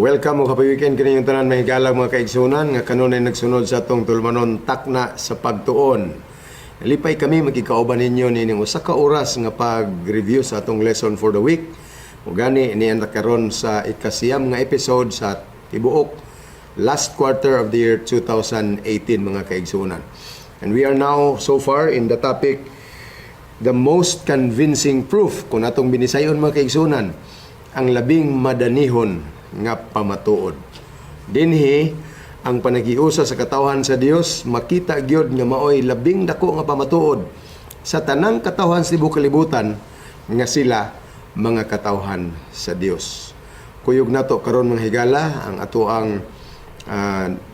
Welcome o happy weekend kaninyong tanan, mahigalang mga kaigsunan nga kanunay nagsunod sa atong tulumanon, Takna sa Pagtuon. Lipay kami magkikauban ninyo nining usa ka oras nga pag-review sa atong lesson for the week. Ug gani niyan karon sa 9 nga episode sa tibuok last quarter of the year 2018, mga kaigsunan. And we are now so far in the topic "The Most Convincing Proof", kung atong binisayon, mga kaigsunan, ang labing madanihon nga pamatuod. Dinhi ang panagiusa sa katawhan sa Dios, makita gyud nga maoy labing dako nga pamatuod sa tanang katawhan sa tibuok kalibutan nga sila mga katawhan sa Dios. Kuyog nato karon, mga higala, ang ato ang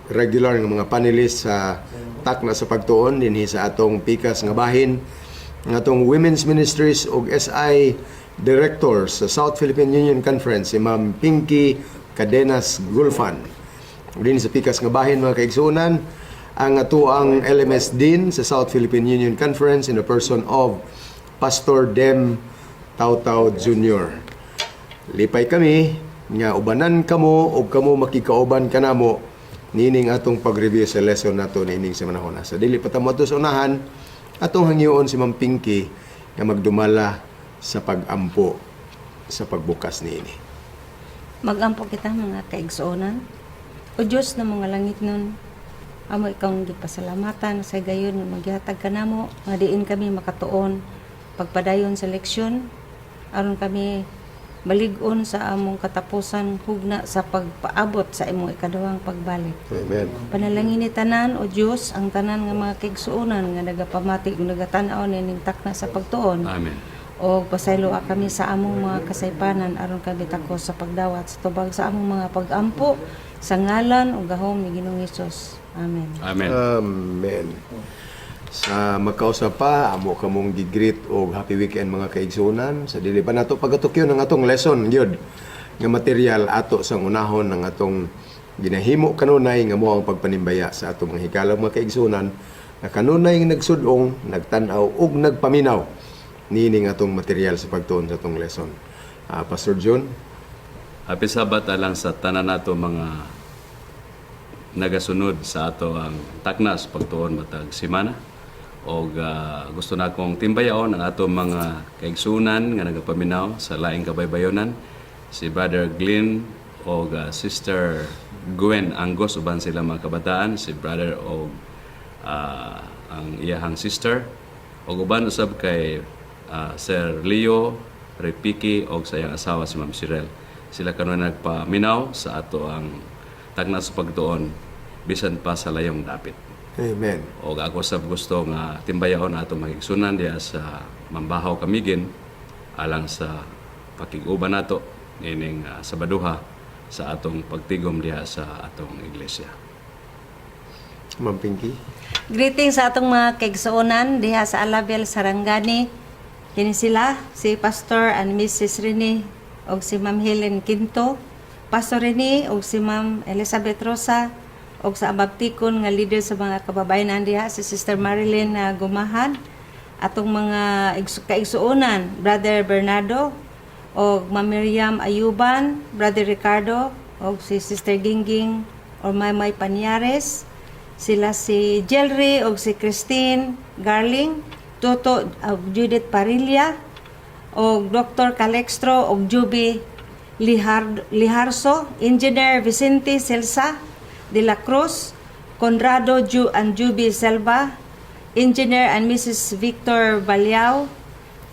regular nga mga panelists sa Takna sa Pagtuon dinhi sa atong pikas nga bahin, ang atong Women's Ministries ug SI Director sa South Philippine Union Conference, si Ma'am Pinky Cadenas Gulfan. Din sa pikas nga bahin, mga kaigsuonan, ang atoang LMS Dean sa South Philippine Union Conference in the person of Pastor Dem Tautau Jr. Lipay kami nga ubanan kamo ug kamo makikauban kanamo nining atong pag-review sa lesson nato niining semanahona. Sa dili pa ta moadto sa unahan, atong hangyoon si Ma'am Pinky nga magdumala sa pag-ampo sa pagbukas niini. Magampo kita, mga kaigsuonan. O Diyos na mga langit nun, amo ikaw ang gipasalamatan sa gayon nga maghatag ka namo nga diin kami makatuon pagpadayon sa leksyon aron kami malig-on sa among katapusan hugna sa pagpaabot sa imong ikaduhang pagbalik. Amen. Panalangin ni tanan, o Dios, ang tanan nga mga kaigsuonan nga nagapamati ug nagatan-aw nining Takna sa Pagtuon. Amen. O pasayloa kami sa among mga kasaypanan aron kami takos sa pagdawat sa tubag sa among mga pagampo, sa ngalan ug gahom ni Ginoong Hesus. Amen. Amen. Amen. Sa magkausa pa, amo kamong gi-greet og happy weekend, mga kaigsunan. Sa dili pa nato pagatukyon ang atong lesson gyud nga material, ato sang unahon ng atong ginahimo kanunay nga mo ang pagpanimbaya sa atong mga hikalang mga kaigsunan nga kanunay nga nagsudong, nagtan-aw ug nagpaminaw niining atong material sa pagtuon sa atong lesson. Pastor John. Happy Sabbath alang sa tanan nato mga nagasunod sa ato ang Takna sa Pagtuon matag semana. Og gusto na akong timbayaon ang ato mga kaigsunan nga nagapaminaw sa laing kabaybayonan, si Brother Glenn og Sister Gwen Angos uban sila mga kabataan, si brother og ang iyahang sister, og uban usab kay Sir Leo Repiki og sa iyang asawa si Ma'am Shirel. Sila karon nagpaminaw sa ato ang Takna sa Pagtuon bisan pa sa layong dapit. Amen. Og ako sab gusto nga timbayaon ato magigsunan diha sa Mambahaw, Camiguin, alang sa pakig-uban nato ining Sabaduha sa atong pagtigom diha sa atong iglesia. Ma'am Pinky. Greetings sa atong mga kaigsuonan diha sa Alabel, Sarangani. Kini sila si Pastor and Mrs. Rene og si Ma'am Helen Quinto, Pastor Rene og si Ma'am Elizabeth Rosa, og sa Ababtikon nga leader sa mga kababayan diha, si Sister Marilyn na Gumahan, atong mga kaigsuonan, Brother Bernardo og Ma'am Miriam Ayuban, Brother Ricardo og si Sister Gingging or Maymay Panyares, sila si Jelry og si Christine Garling, Toto og Judith Parilla, og Dr. Calextro og Juby Liharso, Engineer Vicente Celsa de la Cruz, Conrado Ju and Juby Selva, Engineer and Mrs. Victor Baliao,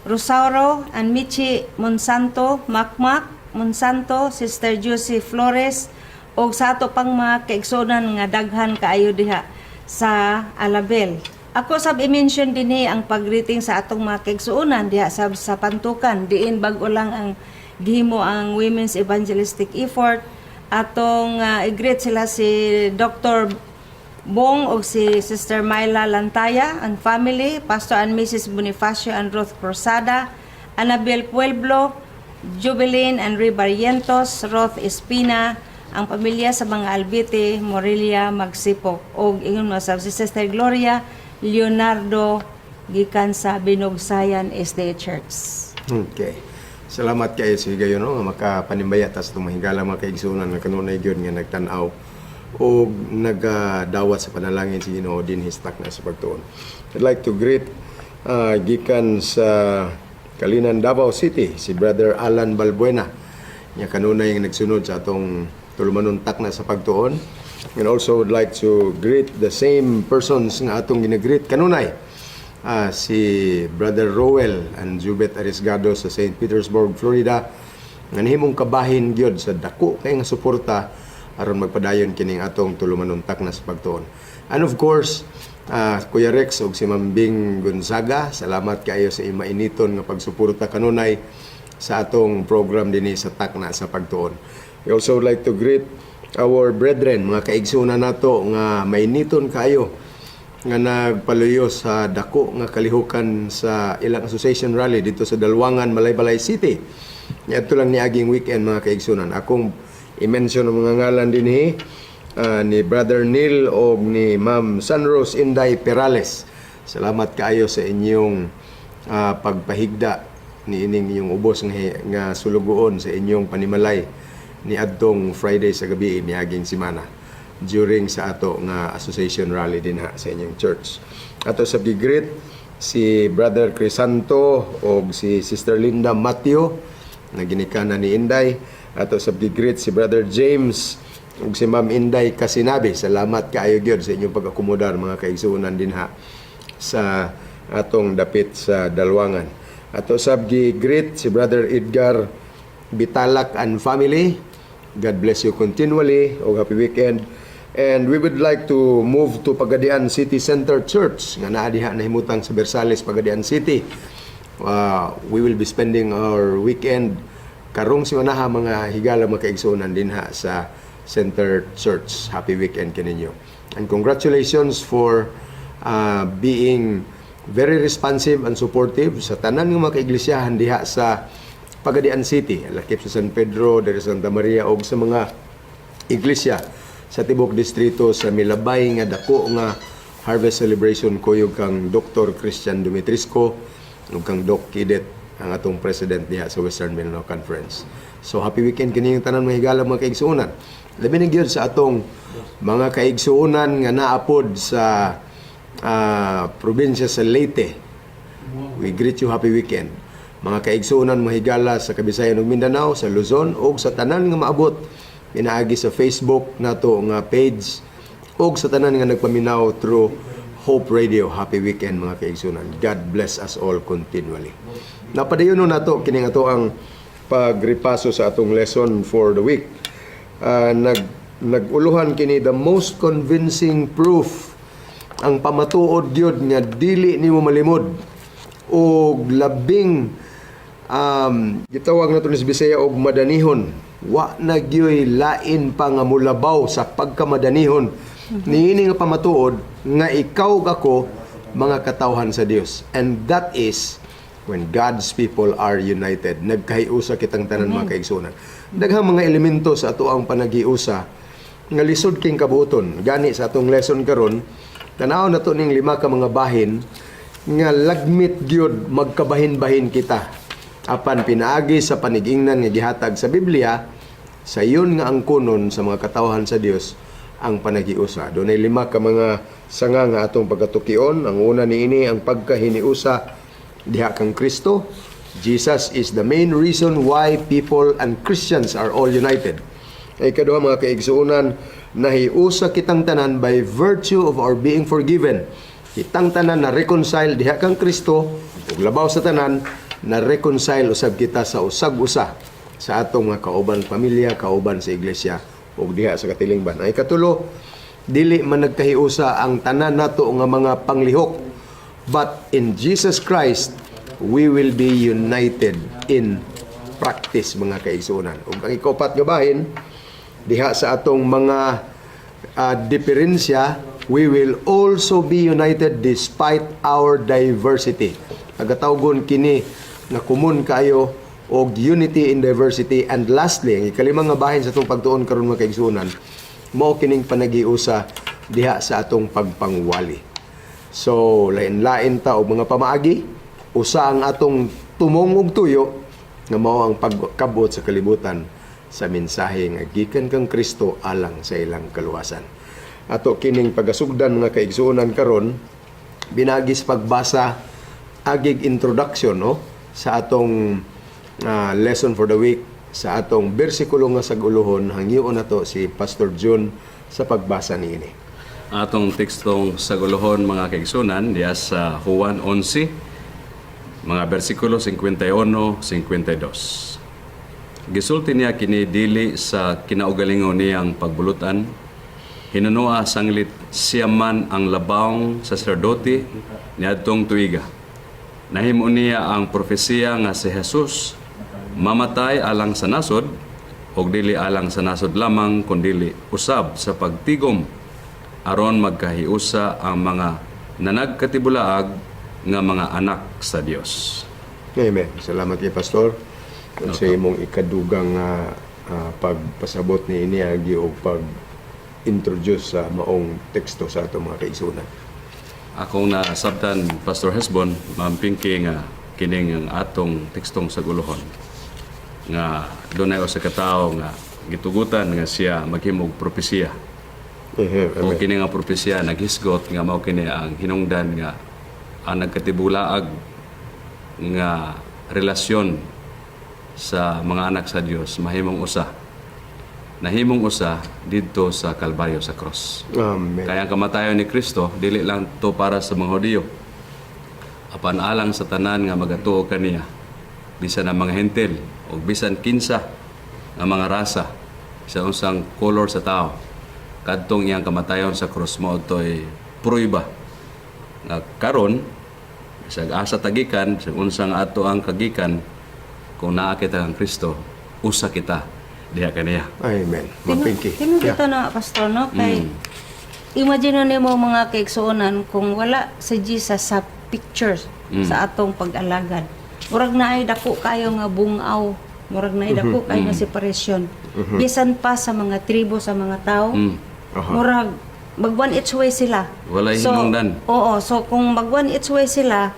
Rosauro and Michi Monsanto, Makmak Monsanto, Sister Josie Flores, og sa ato pang mga kaigsuonan nga daghan kaayo diha sa Alabel. Ako sab i-mention dinhi ang pag-greeting sa atong mga kaigsuonan diha sa Pantukan, diin bag-o lang ang gihimo ang Women's Evangelistic Effort. Atong i-greet sila si Dr. Bong og si Sister Myla Lantaya and family, Pastor and Mrs. Bonifacio and Ruth Cruzada, Annabel Pueblo, Jubilin and Ray Barrientos, Ruth Espina, ang pamilya sa mga Albite, Morelia, Magsipok, og ingon mo sa si Sister Gloria Leonardo gikan sa Binugsayan SDA Church. Okay. Salamat kaayo sa higayon, no, nga makapanimbaya ta sa atong mahigala mga kaigsuonan nga kanunay gyud nga nagtan-aw o nagadawat sa panalangin sa Ginoo dinhi sa Takna sa Pagtuon. I'd like to greet gikan sa Calinan, Davao City, si Brother Alan Balbuena nga kanunay nga nagsunod sa atong tulumanon Takna sa Pagtuon. And also would like to greet the same persons nga atong ginagreet kanunay, si Brother Roel and Jubet Arisgado sa St. Petersburg, Florida, nga nahimong kabahin gyud sa dako kay nga suporta aron magpadayon kining atong tulumanon Takna sa Pagtuon. And of course, Kuya Rex ug si Ma'am Bing Gonzaga, salamat kaayo sa imainiton nga pagsuporta kanunay sa atong program dinhi sa Takna sa Pagtuon. We also would like to greet our brethren, mga kaigsunan nato nga mainiton kaayo nga nagpaluyo sa dako nga kalihukan sa ilang association rally dito sa Dalwangan, Malaybalay City. Niadto lang niaging weekend, mga kaigsunan. Akong i-mention ang mga ngalan dinhi ni Brother Neil o ni Ma'am Sanros Inday Perales. Salamat kaayo sa inyong pagpahigda ni ining inyong ubos nga sulugoon sa inyong panimalay ni adtong Friday sa gabi miaging semana during sa ato nga association rally dinha sa inyong church. Ato sa gi-greet si Brother Crisanto o si Sister Linda Mateo na ginikanan ni Inday. Ato sa gi-greet si Brother James ug si Ma'am Inday Kasinabi. Salamat kaayo gyud sa inyong pag-akomodar, mga kaigsuonan, dinha sa atong dapit sa Dalwangan. Ato sab gi-greet si Brother Edgar Bitalak and family. God bless you continually o happy weekend. And we would like to move to Pagadian City Center Church nga naa diha nahimutang sa Bersales, Pagadian City. We will be spending our weekend karong simanaha, mga higala, mga kaigsuonan, dinha sa Center Church. Happy weekend kaninyo. And congratulations for being very responsive and supportive sa tanan nga mga kaiglisyahan diha sa Pagadian City, lakip sa San Pedro, diri sa Santa Maria og sa mga iglesia sa tibok distrito sa milabay nga dako nga harvest celebration kuyog kang Dr. Christian Dumitrisco ug kang Doc Kidet, ang atong president diha sa Western Mindanao Conference. So happy weekend kining tanan, mga higala, mga kaigsuonan. Labi na gyud sa atong mga kaigsuonan nga naapod sa probinsya sa Leyte. We greet you, happy weekend. Mga kaigsuonan, mga higala sa Kabisayan ug Mindanao, sa Luzon ug sa tanan nga maabot pinaagi sa Facebook nato nga page ug sa tanan nga nagpaminaw through Hope Radio. Happy weekend, mga kaigsuonan. God bless us all continually. Napadayon nato kining ato ang pagrepaso sa atong lesson for the week. Nag uluhan kini "The most convincing proof", ang pamatuod gyud nga dili nimo malimod og labing gitawag nato ni sa Bisaya og madanihon. Wa na gyoy lain pa nga mulabaw sa pagkamadanihon niini nga pamatuod nga ikaw ug ako mga katawhan sa Dios, and that is when God's people are united. Nagkahiusa kitang tanan, mga kaigsuonan. Daghang mga elemento sa ato ang panaghiusa nga lisod king kabuoton. Gani sa atong lesson karon, tanaw nato ning lima ka mga bahin nga lagmit gyud magkabahin-bahin kita. Apan pinaagi sa panigingnan nga gihatag sa Biblia, sayon nga angkonon sa mga katawhan sa Dios ang panaghiusa. Dunay lima ka mga sanga nga atong pagkatukion. Ang una niini, ang pagkahiniusa diha kang Kristo. Jesus is the main reason why people and Christians are all united. Ay ikaduha, mga kaigsuonan, nahiusa kitang tanan by virtue of our being forgiven. Kitang tanan na reconcile diha kang Kristo ug labaw sa tanan, na reconcile usab kita sa usag-usa sa atong mga kauban pamilya, kauban sa iglesia ug diha sa katilingban. Ay katulo, dili man nagkahiusa ang tanan nato nga mga panglihok, but in Jesus Christ we will be united in practice, mga kaigsuonan. Ug ang ikaupat nga bahin, diha sa atong mga diferensya, we will also be united despite our diversity. Pagatawgon kini nga kumun kayo og unity in diversity. And lastly, ang ikalimang nga bahin sa atong pagtuon karon, mga kaigsuonan, mao kining panaghiusa diha sa atong pagpangwali. So, lain-lain ta og mga pamaagi, usa ang atong tumong ug tuyo. nga mao ang pagkabot sa kalibutan sa mensahe nga gikan kang Kristo alang sa ilang kaluwasan. Ato kining pagasugdan, mga kaigsuonan, karon binagis pagbasa agig introduction, no, sa atong lesson for the week, sa atong bersikulo nga sag-ulohon. Hangyoon nato si Pastor June sa pagbasa niini. Atong tekstong sagulohon, mga kaigsunan, diya sa Juan 11, mga bersikulo 51, 52. Gisulti niya kini dili sa kinaugalingon niyang pagbulutan, hinunoa sanglit siya man ang labawng saserdote niadtong tuiga. Nahimo niya ang propesiya nga si Jesus mamatay alang sa nasod ug dili alang sa nasod lamang kundili usab sa pagtigom aron magkahiusa ang mga nanagkatibulaag nga mga anak sa Dios. Amen. Salamat kay Pastor sa imong ikadugang pagpasabot ni ini agi og pag introduce sa maong teksto sa atong mga kaigsuonan. Akong nasabtan, Pastor Hesbon, Ma'am Pinky, nga kining ang atong tekstong sagulohon nga dunay usa ka tawo nga gitugutan nga siya maghimog propesiya. O Amen. kini nga propesiya naghisgot nga mao kini ang hinungdan nga ang nagkatibulaag nga relasyon sa mga anak sa Dios mahimong usa. Nahimong usa didto sa Kalbaryo, sa cross. Amen. Kaya ang kamatayon ni Kristo dili lang to para sa mga Hudiyo, apan alang sa tanan nga magatuo kaniya, bisan ang mga Hentil o bisan kinsa nga mga rasa, bisan unsang color sa tao. Kadtong iyang kamatayon sa krus mao to'y pruiba nga karon bisag asa tagikan, bisan unsang ato ang kagikan, kung naa kita kang Kristo, usa kita diha kaniya. Amen. Ma'am Pinky. Tinuod ito na, Pastor, no? Kay, imagine nimo, mga kaigsuonan, kung wala si Jesus sa pictures sa atong pag-alagad. Murag naay dako kayo nga bungaw, murag naay dako kayo nga separation. Bisan pa sa mga tribo sa mga tao, murag mag one each way sila. Walay So, hinungdan. oo, so kung mag one each way sila,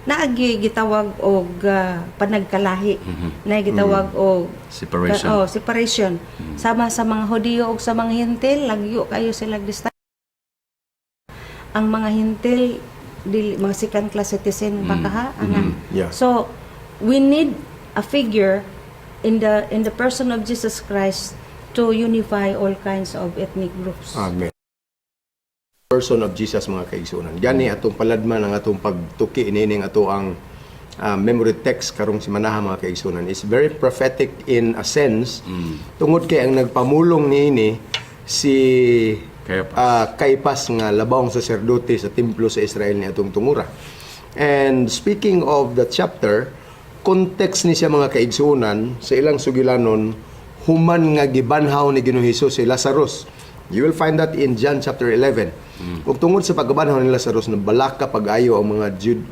naagi gitawag og panagkalahi. Naagi gitawag og Separation. Oh, separation. Sama sa mga Hudiyo ug sa mga Hentil, lagyo kayo sila distance. Ang mga Hentil dili mga second class citizen ba kaha ana. So we need a figure in the person of Jesus Christ to unify all kinds of ethnic groups. Amen. Person of Jesus, mga kaigsuonan. Gani atong paladman ang atong pagtuki inining ato ang memory text karong simanaha, mga kaigsuonan, is very prophetic in a sense tungod kay ang nagpamulong niini si Caiaphas. Caiaphas nga labawng saserdote sa templo sa Israel ni atong tungura. And speaking of the chapter, context ni siya, mga kaigsuonan, sa ilang sugilanon human nga gibanhaw ni Ginoong Hesus si Lazarus. You will find that in John chapter 11. Ug tungod sa pagkabanhaw ni Lazarus, nabalaka pag-ayo ang mga Jude,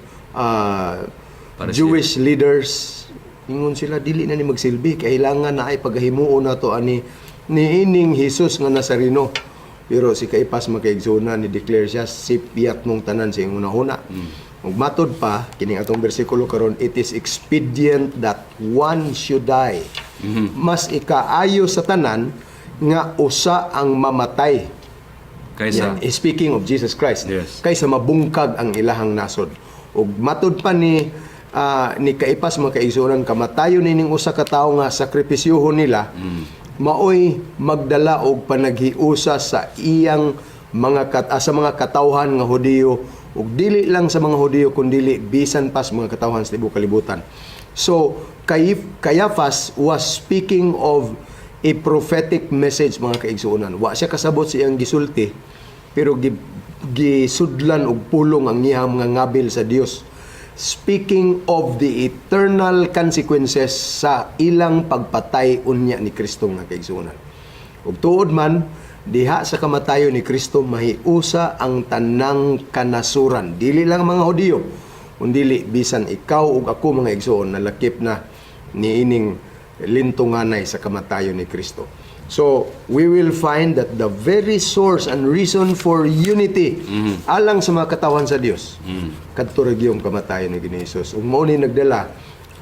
Pharisee. Jewish leaders. Ingon sila, "Dili na ni magsilbi, kailangan na ay paghimuon nato ani niining Hesus nga Nazareno." Pero si Caiphas, mga kaigsuonan, ni declare siya, "Sipyat mong tanan sa imong hunahuna." Ug matod pa kining atong bersikulo karon, it is expedient that one should die. Mas ikaayo sa tanan nga usa ang mamatay. Kaysa Yeah, speaking of Jesus Christ. Kaysa mabungkag ang ilahang nasod. Ug matud pa ni Caiphas, mga kaigsuonan, kamatayon nining usa ka tawo nga sakripisyuhon nila, maoy magdala og panaghiusa sa iyang mga sa mga katawhan nga Hudiyo ug dili lang sa mga Hudiyo kundili bisan pa sa mga katawhan sa tibuok kalibutan. So Caiaphas was speaking of a prophetic message, mga kaigsuonan. Wa siya kasabot sa iyang gisulti, pero gisudlan og pulong ang iyang mga ngabil sa Dios. Speaking of the eternal consequences sa ilang pagpatay unya ni Kristo, nga kaigsuonan. Ug tuod man, diha sa kamatayon ni Kristo mahiusa ang tanang kanasuran. Dili lang mga Hudiyo, kundili bisan ikaw ug ako, mga igsoon, nalakip na niining lintunganay sa kamatayon ni Kristo. So, we will find that the very source and reason for unity alang sa mga katawan sa Dios kadto ra gyud kamatayon ni Ginoong Hesus. Ug mao ni nagdala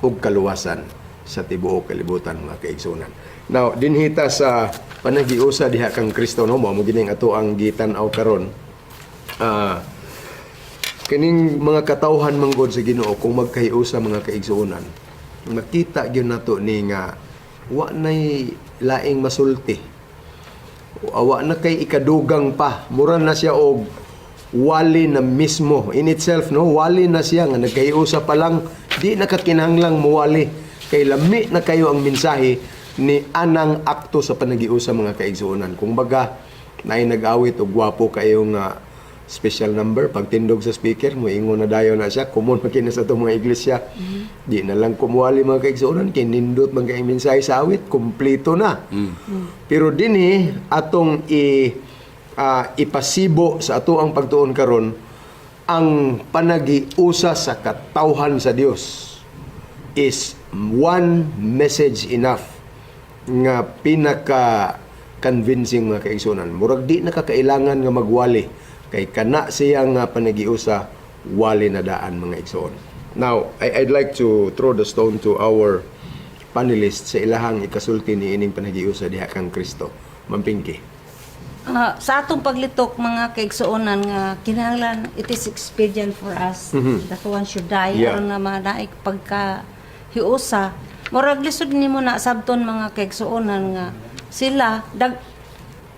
og kaluwasan. sa tibuok kalibutan, mga kaigsunan. Now, dinhi ta sa panaghiusa diha kang Kristo, no, mao gining ato ang gitan-aw karon. Kining mga katawhan manggod sa Ginoo, kung magkahiusa, mga kaigsuonan, makita gyud nato ni nga wa nay laing masulti. Wa na kay ikadugang pa, mura na siya og wali na mismo in itself, no? Wali na siya nga nagkahiusa pa lang, di na kakinahanglang muwali kay lami na kayo ang mensahe ni anang akto sa panaghiusa, mga kaigsuonan. Kung baga naay nag-awit og gwapo kayo nga special number, pagtindog sa speaker, moingon na dayon na siya. Common man kini sa atong mga iglesia. Di na lang kumuwali, mga kaigsuonan, kay nindot man kay mensahe sa awit, kumpleto na. Pero dinhi atong i ipasibo sa ato ang pagtuon karon, ang panaghiusa sa katawhan sa Dios is one message enough nga pinaka convincing, mga kaigsunan. Murag di nakakailangan nga magwali kay kana siya nga panaghiusa, wali na daan, mga igsoon. Now, I'd like to throw the stone to our panelists sa ilahang ikasulti ni ining panaghiusa diha kang Kristo. Ma'am Pinky. Sa atong paglitok, mga kaigsuonan, nga kinahanglan it is expedient for us that one should die aron nga manaig pagka hiusa. Murag lisod nimo na sabton, mga kaigsuonan, nga sila dag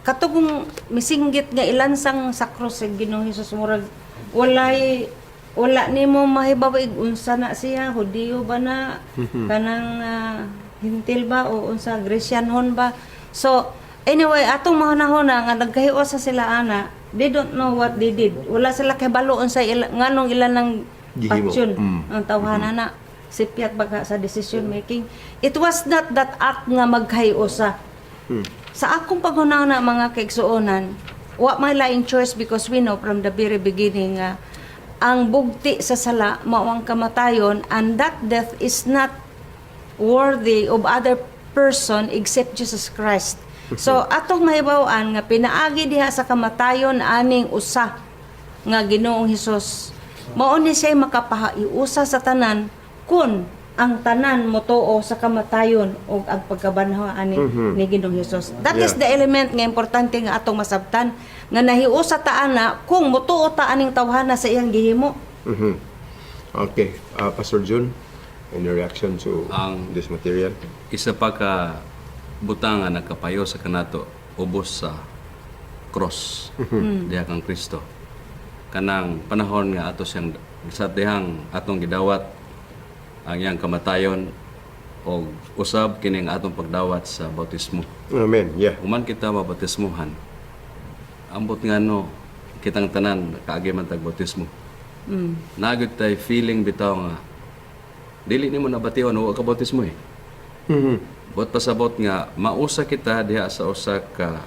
katong misinggit nga ilansang sa krus sa Ginoong Hesus, murag wala nimo mahibaw unsa na siya, Hudiyo ba na, kanang Hentil ba o unsa, Grecianhon ba. So anyway, atong mahunahuna nga nagkahiusa sila ana, they don't know what they did. Wala sila kahibalo unsa ila, nganong ilan ng gihimo. patyon ang tawhana na sipyat baga sa decision making. It was not that act nga magkahiusa. Sa akong paghunahuna, mga kaigsuonan, wa may laing choice because we know from the very beginning nga ang bugti sa sala mao ang kamatayon and that death is not worthy of other person except Jesus Christ. So atong mahibaw-an nga pinaagi diha sa kamatayon aning usa nga Ginoong Hesus. Mao ni siya makapahiusa sa tanan kun ang tanan motuo sa kamatayon o ang pagkabanhaw ani ni Ginoong Hesus. That is the element nga importante nga atong masabtan nga nahiusa ta ana kung motuo ta aning tawhana sa iyang gihimo. Okay, Pastor Jun, any reaction to this material? Isa pa ka butang nga nagkapayo sa kanato ubos sa cross diha kang Kristo, kanang panahon nga ato siyang sa dihang atong gidawat ang iyang kamatayon og usab kini ang atong pagdawat sa bautismo. Amen. Yeah. Human kita mabautismuhan, ambot nga no kitang tanan kaagi man tag bautismo, naa gyud tay feeling bitaw nga dili nimo nabation wa ka bautismo eh. Buot pasabot nga mausa kita diha sa usa ka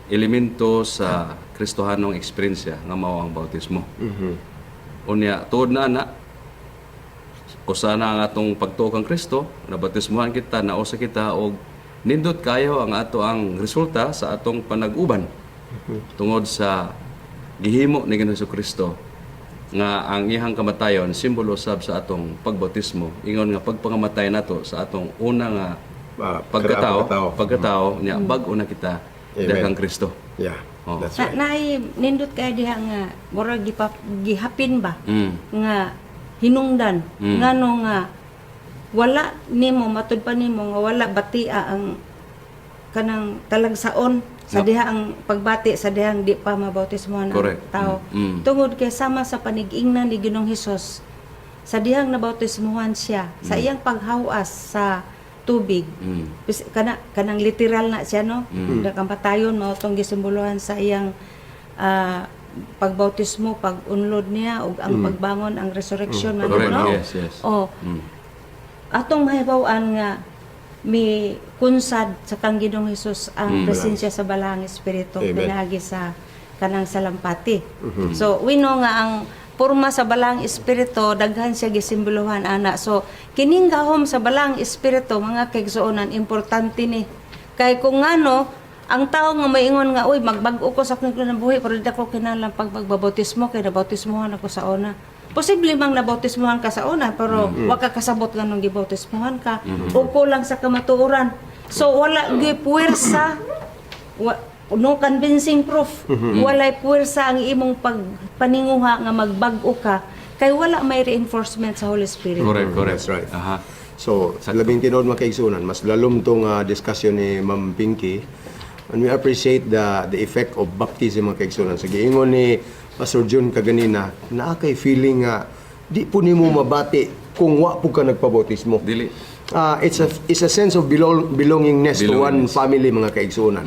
elemento sa Kristohanong eksperyensya nga mao ang bautismo. Unya tuod na ana, usa na ang atong pagtuo kang Kristo, nabautismuhan kita, nausa kita og nindot kayo ang ato ang resulta sa atong panag-uban tungod sa gihimo ni Ginoong Kristo nga ang iyang kamatayon simbolo sab sa atong pagbautismo, ingon nga pagpangamatay nato sa atong una nga pagkatao, pagkatao. Pagkatao niya, bag-o na kita Amen. dahil kang Kristo. Oh. That's Na, right. naay nindot kay diha nga murag gihapin ba nga hinungdan ngano nga wala nimo matud pa nimo nga wala batia ang kanang talagsaon sa No. diha ang pagbati sa dihang di pa mabautismohan ang tao tungod kay sama sa panigingnan ni Ginoong Hesus sa dihang nabautismohan siya sa iyang paghawas sa tubig. Kana kanang literal na siya, no? Mm. Kamatayon mao tong gisimbolohan sa iyang pagbautismo, pag-unlod niya ug ang pagbangon, ang resurrection man, no? Yes. Oh, atong mahibaw-an nga mi kunsad sa kang Ginoong Hesus ang presensya sa Balaang Espiritu Amen. pinaagi sa kanang salampati. So we know nga ang porma sa Balaang Espiritu, daghan siya gisimbolohan ana. So kining gahom sa Balaang Espiritu, mga kaigsuonan, importante ni. Kay kung ngano ang tao nga maingon nga, "Uy, magbag-o ko sa akong buhi pero di ako kinahanglan pag magbabautismo kay nabautismohan ako sa una." Posible mang nabautismuhan ka sa una, pero wa ka kasabot nganong gibautismuhan ka o kulang sa kamatuoran. So wala gyud puwersa, no convincing proof. Walay puwersa ang imong pagpaninguha nga magbag-o ka kay wala may reinforcement sa Holy Spirit. Correct, correct. That's right. So, sa labing tinuod, mga kaigsunan, mas lalom tong discussion ni Ma'am Pinky. And we appreciate the effect of baptism, mga kaigsunan. Sa giingon ni Pastor Jun kaganina, naa kay feeling nga di po nimo mabati kung wa po ka nagpabautismo. Dili. It's a sense of belongingness to one Belongingness. family, mga kaigsunan.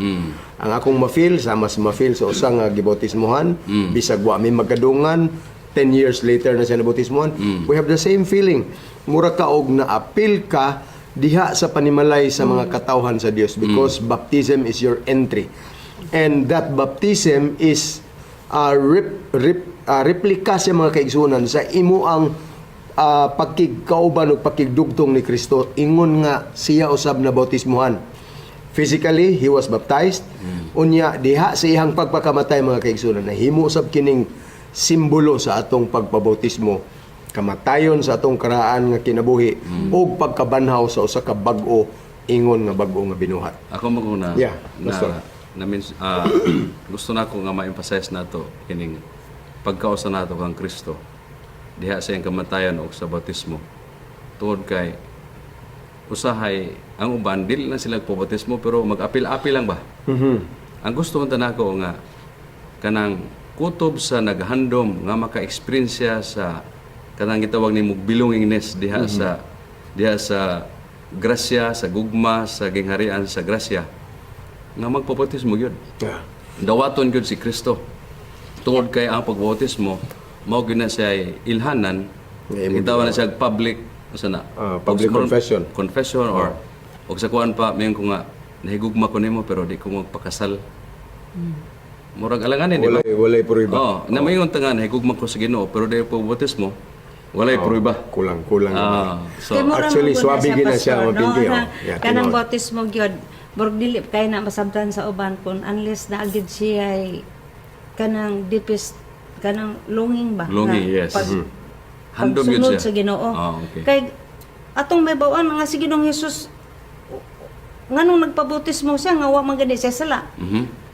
Ang akong ma-feel sa mas ma-feel sa usa nga gibautismohan, bisag wa mi magkadungan, 10 years later na siya nabautismohan, we have the same feeling. Mura ka og naapil ka diha sa panimalay sa mga katawhan sa Dios because baptism is your entry. And that baptism is replika sa mga kaigsunan sa imo ang pagkigkauban o pagkigdugtong ni Kristo, ingon nga siya usab na bautismuhan. Physically, he was baptized. Unya diha sa iyang pagpakamatay, mga kaigsunan, nahimo usab kining simbolo sa atong pagpabautismo, kamatayon sa atong karaan nga kinabuhi ug pagkabanhaw sa usa ka bag-o, ingon nga bag-o nga binuhat. Ako mo na Yeah, na, Pastor. na gusto na ako nga ma-emphasize nato kining pagkausa nato kang Kristo diha sa iyang kamatayan o sa bautismo, tungod kay usahay ang uban dili na sila pabautismo pero mag-apil-apil lang ba. Ang gusto unta nako nga kanang kutob sa naghandom nga maka-experience sa kanang gitawag ni belongingness diha sa grasya, sa gugma, sa gingharian sa grasya, nga magpabautismo gyud. Dawaton gyud si Kristo. Tungod kay ang pagbautismo mao gyud na siya ilhanan, Nga imong gitawag na siya public usa na. Public confession. Confession or og sa kuan pa mayon ko nga nahigugma ko nimo pero di ko magpakasal. Murag alanganin, di ba? Walay prueba. Oh, na mayon ta nga nahigugma ko sa Ginoo pero di ko bautismo, walay prueba. Kulang kulang. So Kay mura Actually, man gud na swabe gid na siya, Pastor, Ma'am Pinky, no? oh. Na, Yeah, kanang tinuod. bautismo gyud, murag dili kay na masabtan sa uban kun unless na agid siya ay kanang deepest kanang longing ba? Longing, Na yes. Handom yun pagsunod siya. sa Ginoo. Ah, okay. Kay atong may bawaan nga si Ginoong Hesus, nganong nagpabautismo siya nga wa man gani siya sala?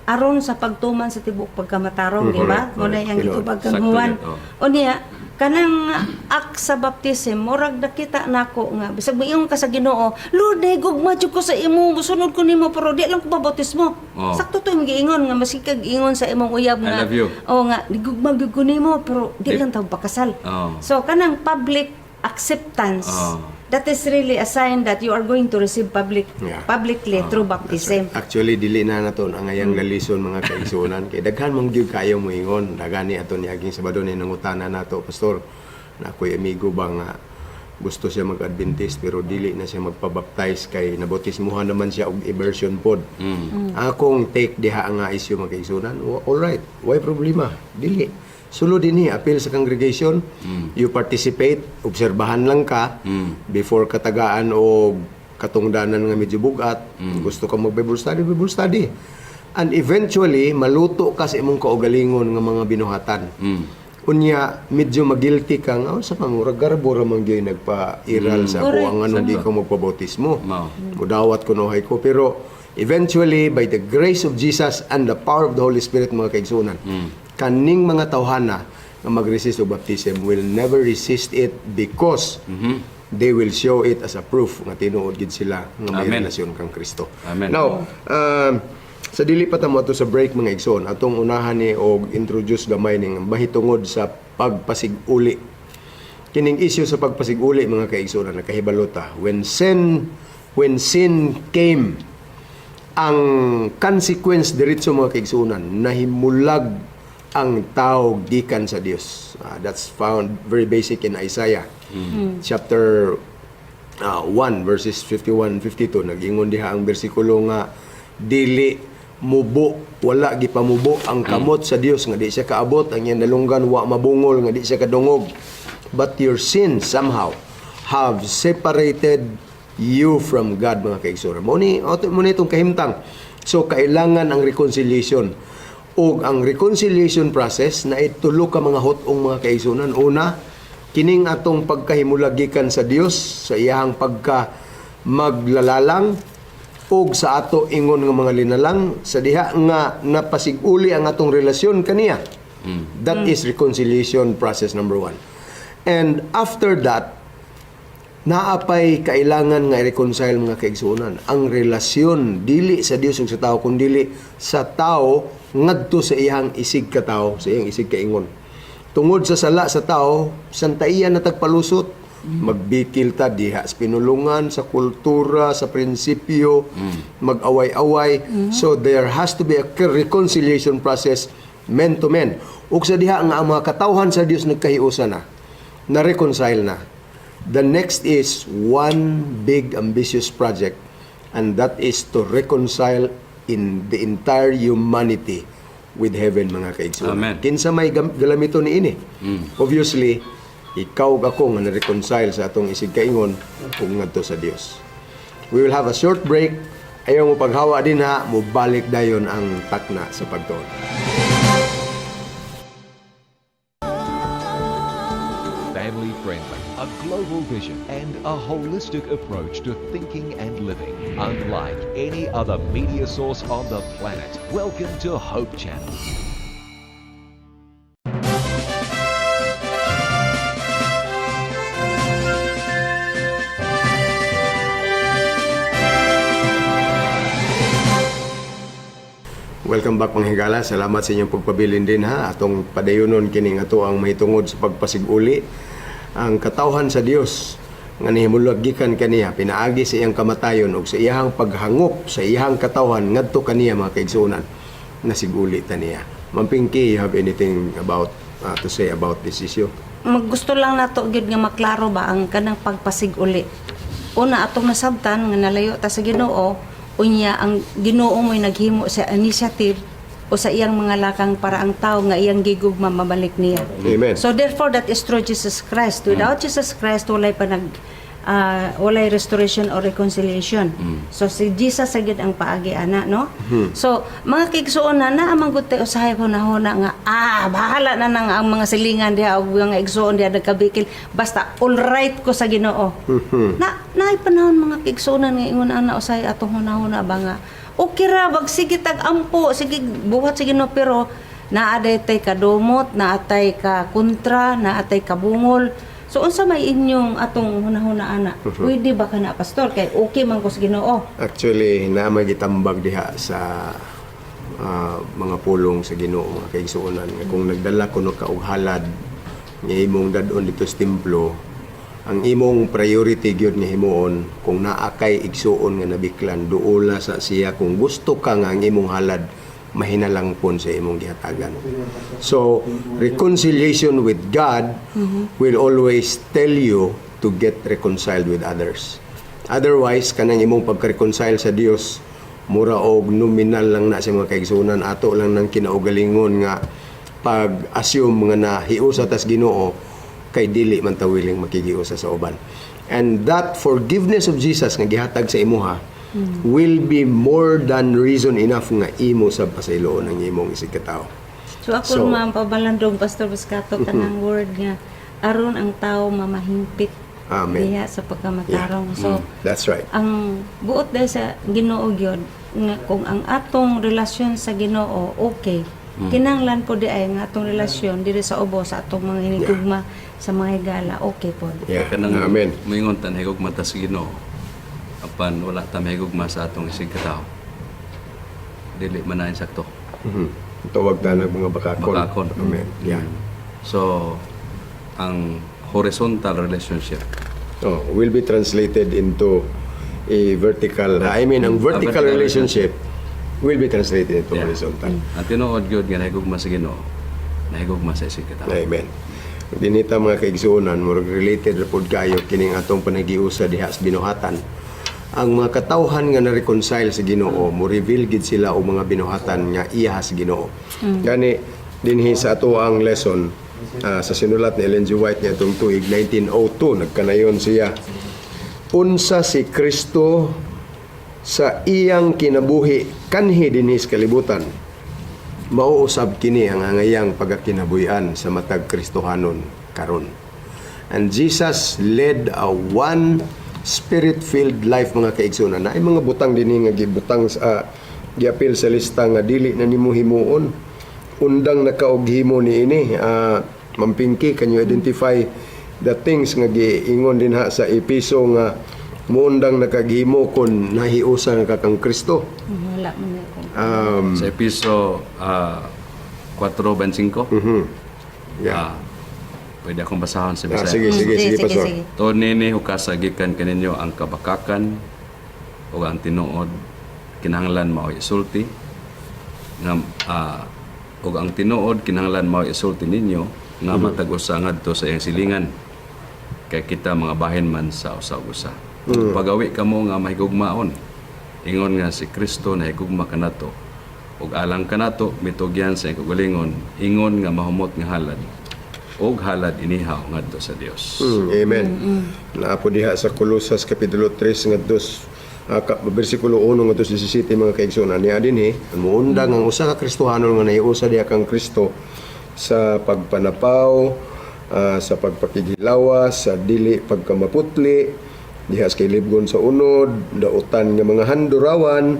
Aron sa pagtuman sa tibuok pagkamatarong, di ba? Correct, Mo na iyang correct. gitubag kang Sakto Juan. yun, oh. O niya, kanang act sa baptism, murag nakita nako nga bisag moingon ka sa Ginoo, "Lord, nahigugma jud ko sa imo, musunod ko nimo, pero di lang ko mabautismo." Oh. Sakto to imong giingon nga maski kag ingon sa imong uyab I nga love you. Oh, nga nigugma gyud ko nimo pero di lang ta pakasal. Oh. So kanang public acceptance, that is really a sign that you are going to receive public publicly through baptism. Actually, dili na nato ang ayang lalison, mga kaigsunan, kay daghan man gyud kayo moingon. Daghan ni ato niaging Sabado ni nangutana nato, "Pastor, na ako'y amigo ba nga gusto siya mag-Adventist pero dili na siya magpabaptize kay nabautismuhan naman siya og immersion pod." Akong take diha nga issue, mga kaigsunan, all right, why problema? Dili. Sulod dinhi, appeal sa congregation, you participate, obserbahan lang ka before katagaan og katungdanan nga medyo bugat, gusto ka mag-Bible study, Bible study. And eventually, maluto ka sa imong kaugalingon nga mga binuhatan. Unya, medyo magilty ka nga, "Oh, sa pangurag garbo ra man gyud nagpa-iral sa ako ang anong di ko magpabautismo. Mao. Mudawat ko nohay ko." Pero eventually, by the grace of Jesus and the power of the Holy Spirit, mga kaigsunan, kaning mga tawhana nga mag-resist og baptism will never resist it because they will show it as a proof nga tinuod gid sila nga may Amen. relasyon kang Kristo. Amen. Now, sa dili pa ta mo sa break, mga igsoon, atong unahan ni og introduce gamay ning mahitungod sa pagpasiguli. Kining issue sa pagpasiguli, mga kaigsoon, nakahibalo ta. When sin came, ang consequence diretso, mga kaigsuonan, nahimulag ang tao gikan sa Dios. That's found very basic in Isaiah chapter 1 verses 51 52. Nag-ingon diha ang bersikulo nga dili mubo, wala gipamubo ang kamot sa Dios nga di siya kaabot, ang iyang dalunggan wa mabungol nga di siya kadungog, but your sins somehow have separated you from God, mga kaigsuonan. Mo ni itong kahimtang. So kailangan ang reconciliation, ug ang reconciliation process na itulo ka mga hot-ong, mga kaigsuonan. Una, Kining atong pagkahimulagikan sa Dios sa iyahang pagka maglalalang ug sa ato ingon nga mga linalang sa diha nga napasiguli ang atong relasyon kaniya. That is reconciliation process number one. And after that, naapay kailangan nga i-reconcile, mga kaigsuonan, ang relasyon dili sa Dios ug sa tao, kundili sa tao ngadto sa iyang isig ka tao, sa iyang isig kaingon. Tungod sa sala sa tao, santaiya na tagpalusot, magbikil ta diha sa pinulungan, sa kultura, sa prinsipyo, mag-away-away. So there has to be a reconciliation process men to men. Ug sa diha nga ang mga katawhan sa Dios nagkahiusa na, na-reconcile na, the next is one big ambitious project, and that is to reconcile in the entire humanity with heaven, mga kaigsuonan. Amen. Kinsa may galamito ni ini? Obviously, ikaw ug ako nga na-reconcile sa atong isig kaingon ug ngadto sa Dios. We will have a short break. Ayaw mo paghawa din ha, mobalik dayon ang Takna sa Pagtuon. Family friendly, a global vision, and a holistic approach to thinking and living. Unlike any other media source on the planet. Welcome to Hope Channel. Welcome back, mga higala. Salamat sa inyong pagpabilin din ha. Atong padayonon kining ato ang mahitungod sa pagpasiguli. Ang katawhan sa Dios nga nihimulag gikan kaniya pinaagi sa iyang kamatayon ug sa iyang paghangop sa iyang katawhan ngadto kaniya, mga kaigsuonan, nasiguli ta niya. Ma'am Pinky, you have anything about to say about this issue? Maggusto lang nato gyud nga maklaro ba ang kanang pagpasiguli. Una, atong nasabtan nga nalayo ta sa Ginoo, unya ang Ginoo mo'y naghimo sa initiative o sa iyang mga lakang para ang tao nga iyang gigugma mabalik niya. Amen. So therefore, that is through Jesus Christ. Without Jesus Christ, walay pa nag walay restoration or reconciliation. So si Jesus sa gyud ang paagi ana, no? So mga kaigsuonan, naa man gud tay usahay hunahuna nga bahala na nang ang mga silingan diha og mga igsuon diha nagkabikil, basta all right ko sa Ginoo. Na naay panahon, mga kaigsuonan, nga ingon ana usahay atong hunahuna ba nga okay ra wag sige tag ampo, sige buhat sa Ginoo, pero naa day tay kadumot, naatay ka kontra, naatay kabungol. So unsa may inyong atong hunahuna ana? Pwede ba kana, pastor, kay okay man ko sa Ginoo? Actually, naa may gitambag diha sa mga pulong sa Ginoo, mga kaigsuonan, nga kung nagdala kuno ka og halad nga imong dad-on dito sa templo, ang imong priority gyud nga himuon, kung naa kay igsuon nga nabiklan, duola sa siya kung gusto ka nga ang imong halad mahinalangpon sa imong gihatagan. So, reconciliation with God will always tell you to get reconciled with others. Otherwise, kanang imong pagka-reconcile sa Dios, mura og nominal lang na sa mga kaigsuonan, ato lang ng kinaugalingon nga pag-assume nga nahiusa tas Ginoo kay dili man ta willing makigiusa sa uban. And that forgiveness of Jesus nga gihatag sa imuha will be more than reason enough nga imo sa pasayloon ang imong isig katao. So ako man pabalandong, Pastor Buscato, kanang word nga aron ang tao mamahingpit Amen. diha sa pagkamatarong. So That's right. ang buot dahil sa Ginoo gyud nga kung ang atong relasyon sa Ginoo okay, kinahanglan po di ay nga atong relasyon diri sa ubos, sa atong mga hinigugma, sa mga higala, okay po. Yeah. Kanang Amen. moingon ta nahigugma ta sa Ginoo apan wala ta mahigugma sa atong isig katao. Dili man na insakto. Tawag ta ng mga bakakon. Bakakon. Amen. Yeah. So ang horizontal relationship Oh, will be translated into a vertical, I mean, ang vertical vertical relationship will be translated into horizontal. Ang tinuod gyud nga nahigugma sa Ginoo, nahigugma sa isig katao. Amen. Dinita, mga kaigsuonan, murag related ra pod kayo kining atong panagiusa diha sa binuhatan. Ang mga katawhan nga na-reconcile sa Ginoo, mo reveal gid sila og mga binuhatan nga iya sa Ginoo. Gani dinhi sa ato ang lesson sa sinulat ni Ellen G. White niya itong tuig 1902, nagkanayon siya. Unsa si Kristo sa iyang kinabuhi kanhi dinhi sa kalibutan, mauusab kini ang angayang pagkakinabuhian sa matag Kristohanon karon. And Jesus led a one spirit-filled life, mga kaigsunan. Naay mga butang dinhi nga gibutang sa giapil sa lista nga dili na nimo himuon. Undang na ka og himo niini. Ma'am Pinky, can you identify the things nga giingon dinha sa Epeso nga muundang na kag himo kon nahiusa nga ka kang Kristo? Wala man ako. Sa Episo 4:25. Yeah. Pwede akong basahon sa Ah, Bisaya. sige, sige, sige, Sige, Pastor. sige. Tuod nini hukasa gikan kaninyo ang kabakakan o ang tinuod kinahanglan mao'y isulti nga ug ang tinuod kinahanglan mao'y isulti ninyo nga matag usa ngadto sa iyang silingan kay kita mga bahin man sa usa ug usa. Pagawi kamo nga mahigugmaon, ingon nga si Kristo nahigugma kanato ug alang kanato mitugyan sa iyang kaugalingon ingon nga mahumot nga halad ug halad inihaw ngadto sa Dios. Amen. Naa po diha sa Kolosas Kapitulo 3 ngadto bersikulo 1 ngadto sa 17, mga kaigsuonan, niya dinhi muundang ang usa ka Kristohanon nga nahiusa diha kang Kristo sa pagpanapaw, sa pagpakighilawas, sa dili pagkamaputli, diha sa kailibgon sa unod, dautan nga mga handurawan,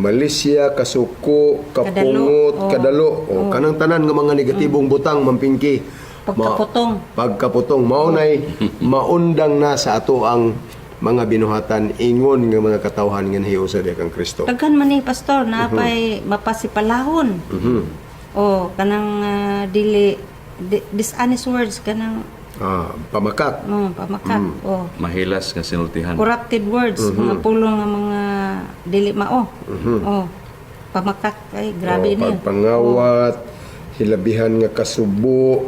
malisya, kasuko, kapungot, Kadalo. kadalo, o kanang tanan nga mga negatibong butang, Ma'am Pinky. Pagkaputong. Pagkaputong mao nay maundang na sa ato ang mga binuhatan ingon nga mga katawhan nga nahiusa diha kang Kristo. Daghan man ni, Pastor, na pay mapasipalahon. O kanang dili dishonest words, kanang Pamakak. Mga pamakak. O Mahilas nga sinultihan. Corrupted words, mga pulong nga mga dili mao. O pamakak ay grabe O, ni. pagpangawat, hilabihan nga kasubo,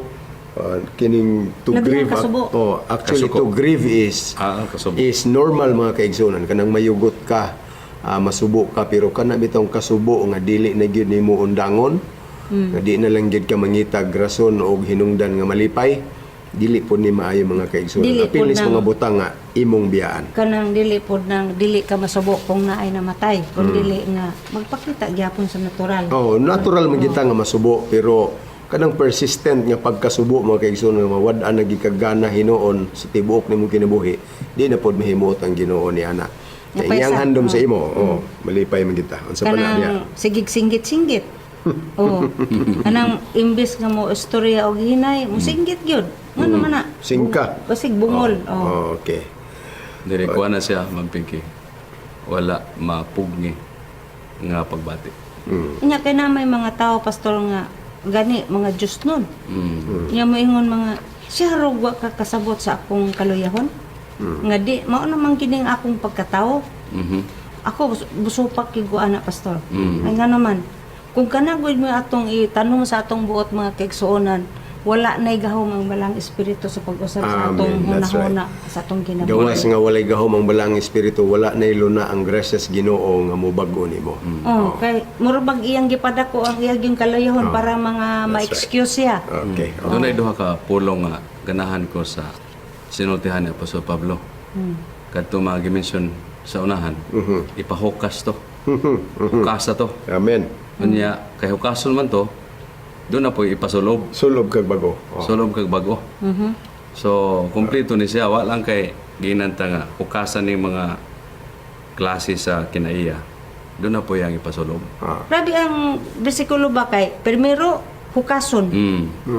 kining to Hilabihan grieve. kasubo. Oh, actually Kasuko. to grieve is Kasubo. is normal, mga kaigsunan, kanang mayugot ka, masubo ka, pero kana bitong kasubo nga dili na gyud nimo undangon, nga di na lang gyud ka mangitag rason og hinungdan nga malipay, dili po ni maayo, mga kaigsunan. Dili Apil po ni sa mga butang nga imong biyaan. Kanang dili pod nang dili ka masubo kung naay namatay, kung dili nga magpakita gyapon sa natural. Oh, natural man kita nga masubo, pero kanang persistent nga pagkasubo, mga kaigsunan, nga mawad-an na gikagana hinuon sa tibuok nimong kinabuhi, di na pod mahimuot ang Ginoo ni ana. Kay Napay iyang handom sa imo, oh, malipay man kita. Unsa pa na diha? Kanang sigig singgit-singgit. Oh. Kanang imbes nga mo istorya og hinay, mo singgit gyud. Ngano man na? Singka. Basig bungol. Oh. Oh, okay. Diri kuha na siya, Ma'am Pinky. Wala mapugni nga pagbati. Nya kay na may mga tao, Pastor, nga gani mga Diyos nun. Nya moingon mga siya rog wa ka kasabot sa akong kaluyahon. Nga di mao naman kining akong pagkatao. Ako busupak gyud ko ana, Pastor. Ay nga naman kung kana gud mo atong itanom sa atong buot, mga kaigsuonan, wala nay gahom ang Balaang Espiritu sa pag-usab sa atong Amen. That's right. hunahuna, sa atong kinabuhi. Gawas nga walay gahom ang Balaang Espiritu, wala na luna ang grasyas Ginoo nga mobag-o nimo. Oh, kay mura bag iyang gipadako ang iyang yung kaluyahon para mga ma-excuse siya. Okay. Doon ay duha ka pulong nga ganahan ko sa sinultihan ni Apostol Pablo. Kadto mga gimension sa unahan, ipahukas to. Hukasa to. Amen. Unya kay hukason man to, doon na po ipasulob. Sulob kag bago. Oh. Sulob kag bago. So, kumpleto ni siya. Wa lang kay ginanta nga hukasan ni mga klase sa kinaiya. Doon na po yung ipasulob. Grabe ang bersikulo ba, kay primero hukason.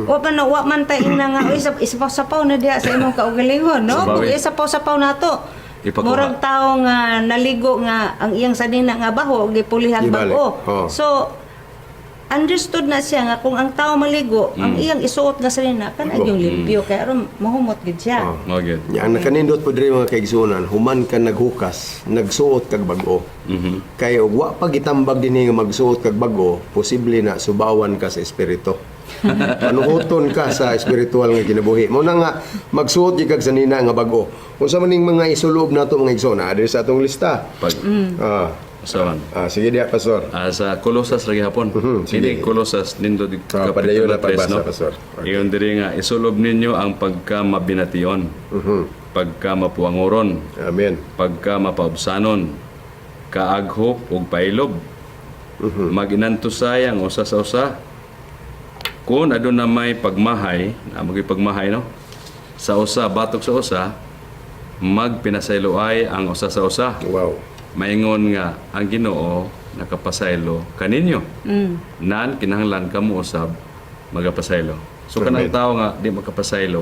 Wa man na wa man ta ina nga, "Uy, isapaw-sapaw na diha sa imong kaugalingon," no? Sabawi. Kung isapaw-sapaw nato. Ipakuha. Murag tao nga naligo nga ang iyang sanina nga baho gipulihan Gibalik. bag-o. Oh. So understood na siya nga kung ang tao maligo, ang iyang isuot nga sanina kana yung limpyo kay aron mahumot gid siya. Oh. Mao gyud. Ya, ang nakanindot po diri, mga kaigsuonan, human ka naghukas, nagsuot kag bag-o. Kay og wa pa gitambag dinhi nga magsuot kag bag-o, posible na subawan ka sa espiritu. Panuhuton ka sa espiritual nga kinabuhi. Mao na nga magsuot gyud kag sanina nga bag-o. Unsa man ning mga isulob nato, mga igsoon, diri sa atong lista. Pag usawan. Sige diha, Pastor. Sa Kolosas ra gihapon. Sige. Kini Kolosas nindot Padayon na Kapitulo 3, pagbasa, no? Pastor. Okay. Iyon diri nga isulob ninyo ang pagkamabination, pagkamapuanguron, Amen. pagkamapaubsanon, kaaghop ug pailob. Maginantusay ang usa sa usa. Kung aduna may pagmahay, na maging pagmahay, no? Sa usa batok sa usa, magpinasayloay ang usa sa usa. Maingon nga ang Ginoo nakapasaylo kaninyo. Nan kinahanglan kamo usab magapasaylo. So kanang Amen. tao nga di makapasaylo,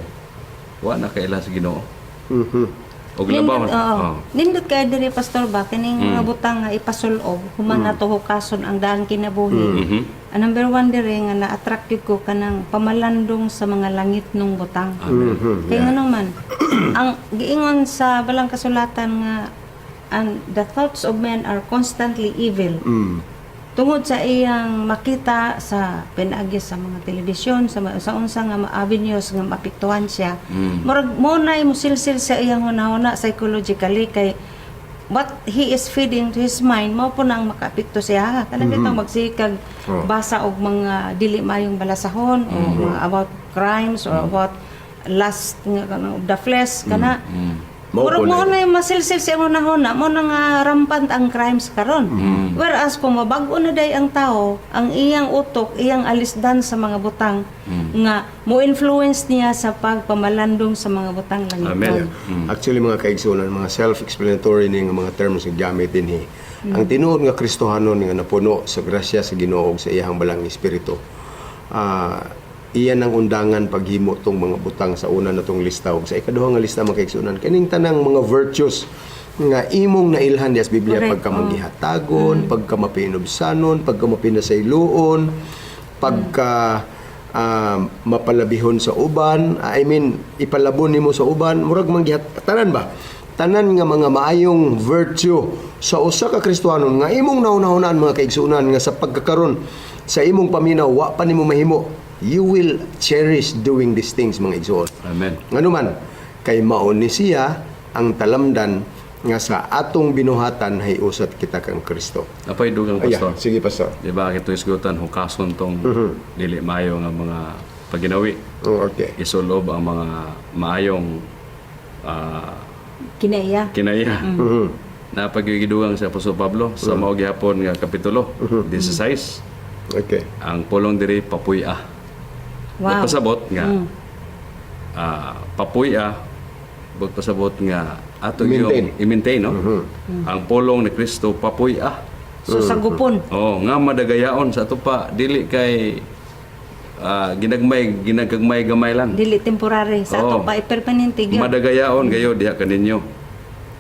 wa na kaila sa Ginoo. Og labaw. Nindot, oo. Oh. Nindot kay diri, Pastor, ba kining mga butang nga ipasul-ob human nato hukason ang daang kinabuhi. Ang number one diri nga na-attract gyud ko, kanang pamalandong sa mga langit nung butang. Kay ngano man ang giingon sa balang kasulatan nga and the thoughts of men are constantly evil. Tungod sa iyang makita sa pinaagi sa mga telebisyon, sa unsa nga mga avenues nga maapektuhan siya, murag mo na mosilsil sa iyang hunahuna psychologically, kay what he is feeding to his mind mao po na ang makaapekto siya. Kanang bitong magsikag basa og mga dili maayong balasahon o mga about crimes or about lust nga kanang of the flesh kana. Mao Murag po mo na na yung masilsil sa imong hunahuna, mo na nga rampant ang crimes karon. Whereas kung mabag-o na day ang tao, ang iyang utok, iyang alisdan sa mga butang nga mo influence niya sa pagpamalandong sa mga butang langit. Amen. Actually, mga kaigsunan, mga self-explanatory ni nga mga terms nga gamit dinhi. Ang tinuod nga Kristohanon nga napuno sa grasya sa Ginoo ug sa iyang balang espiritu, iyan ang undangan paghimo tong mga butang sa una na tong lista ug sa ikaduha nga lista, mga kaigsunan, kaning tanang mga virtues nga imong nailhan diya sa Biblia, pagka manggihatagon, pagka mapinubsanon, pagka mapinasayloon, pagka mapalabihon sa uban, I mean, ipalabon nimo sa uban, murag manggihat tanan ba? Tanan nga mga maayong virtue sa usa ka Kristohanon nga imong nahunahunaan, mga kaigsuonan, nga sa pagkakaron sa imong paminaw wa pa nimo mahimo, you will cherish doing these things, mga igsuon. Amen. Ngano man, kay mao ni siya ang talamdan nga sa atong binuhatan hay usat kita kang Kristo. Napay dugang, Ay, Pastor. sige, Pastor. Di ba kitong isgutan, hukason tong dili maayo nga mga paginawi. Oh, okay. Isulob ang mga maayong Kinaiya. kinaiya. Napagigidugang sa Apostol Pablo sa mao gihapon nga kapitulo 16. Ang pulong diri, papuy-a. Nagpasabot nga papuy-a, buot pasabot nga ato I-maintain. yung i-maintain, no? Ang pulong ni Kristo, papuy-a. So sagupon. Oh, nga madagayaon sa ato pa, dili kay ginagmay ginagagmay gamay lang. Dili temporary sa ato Oo. pa, permanente gyud. Madagayaon gayo diha kaninyo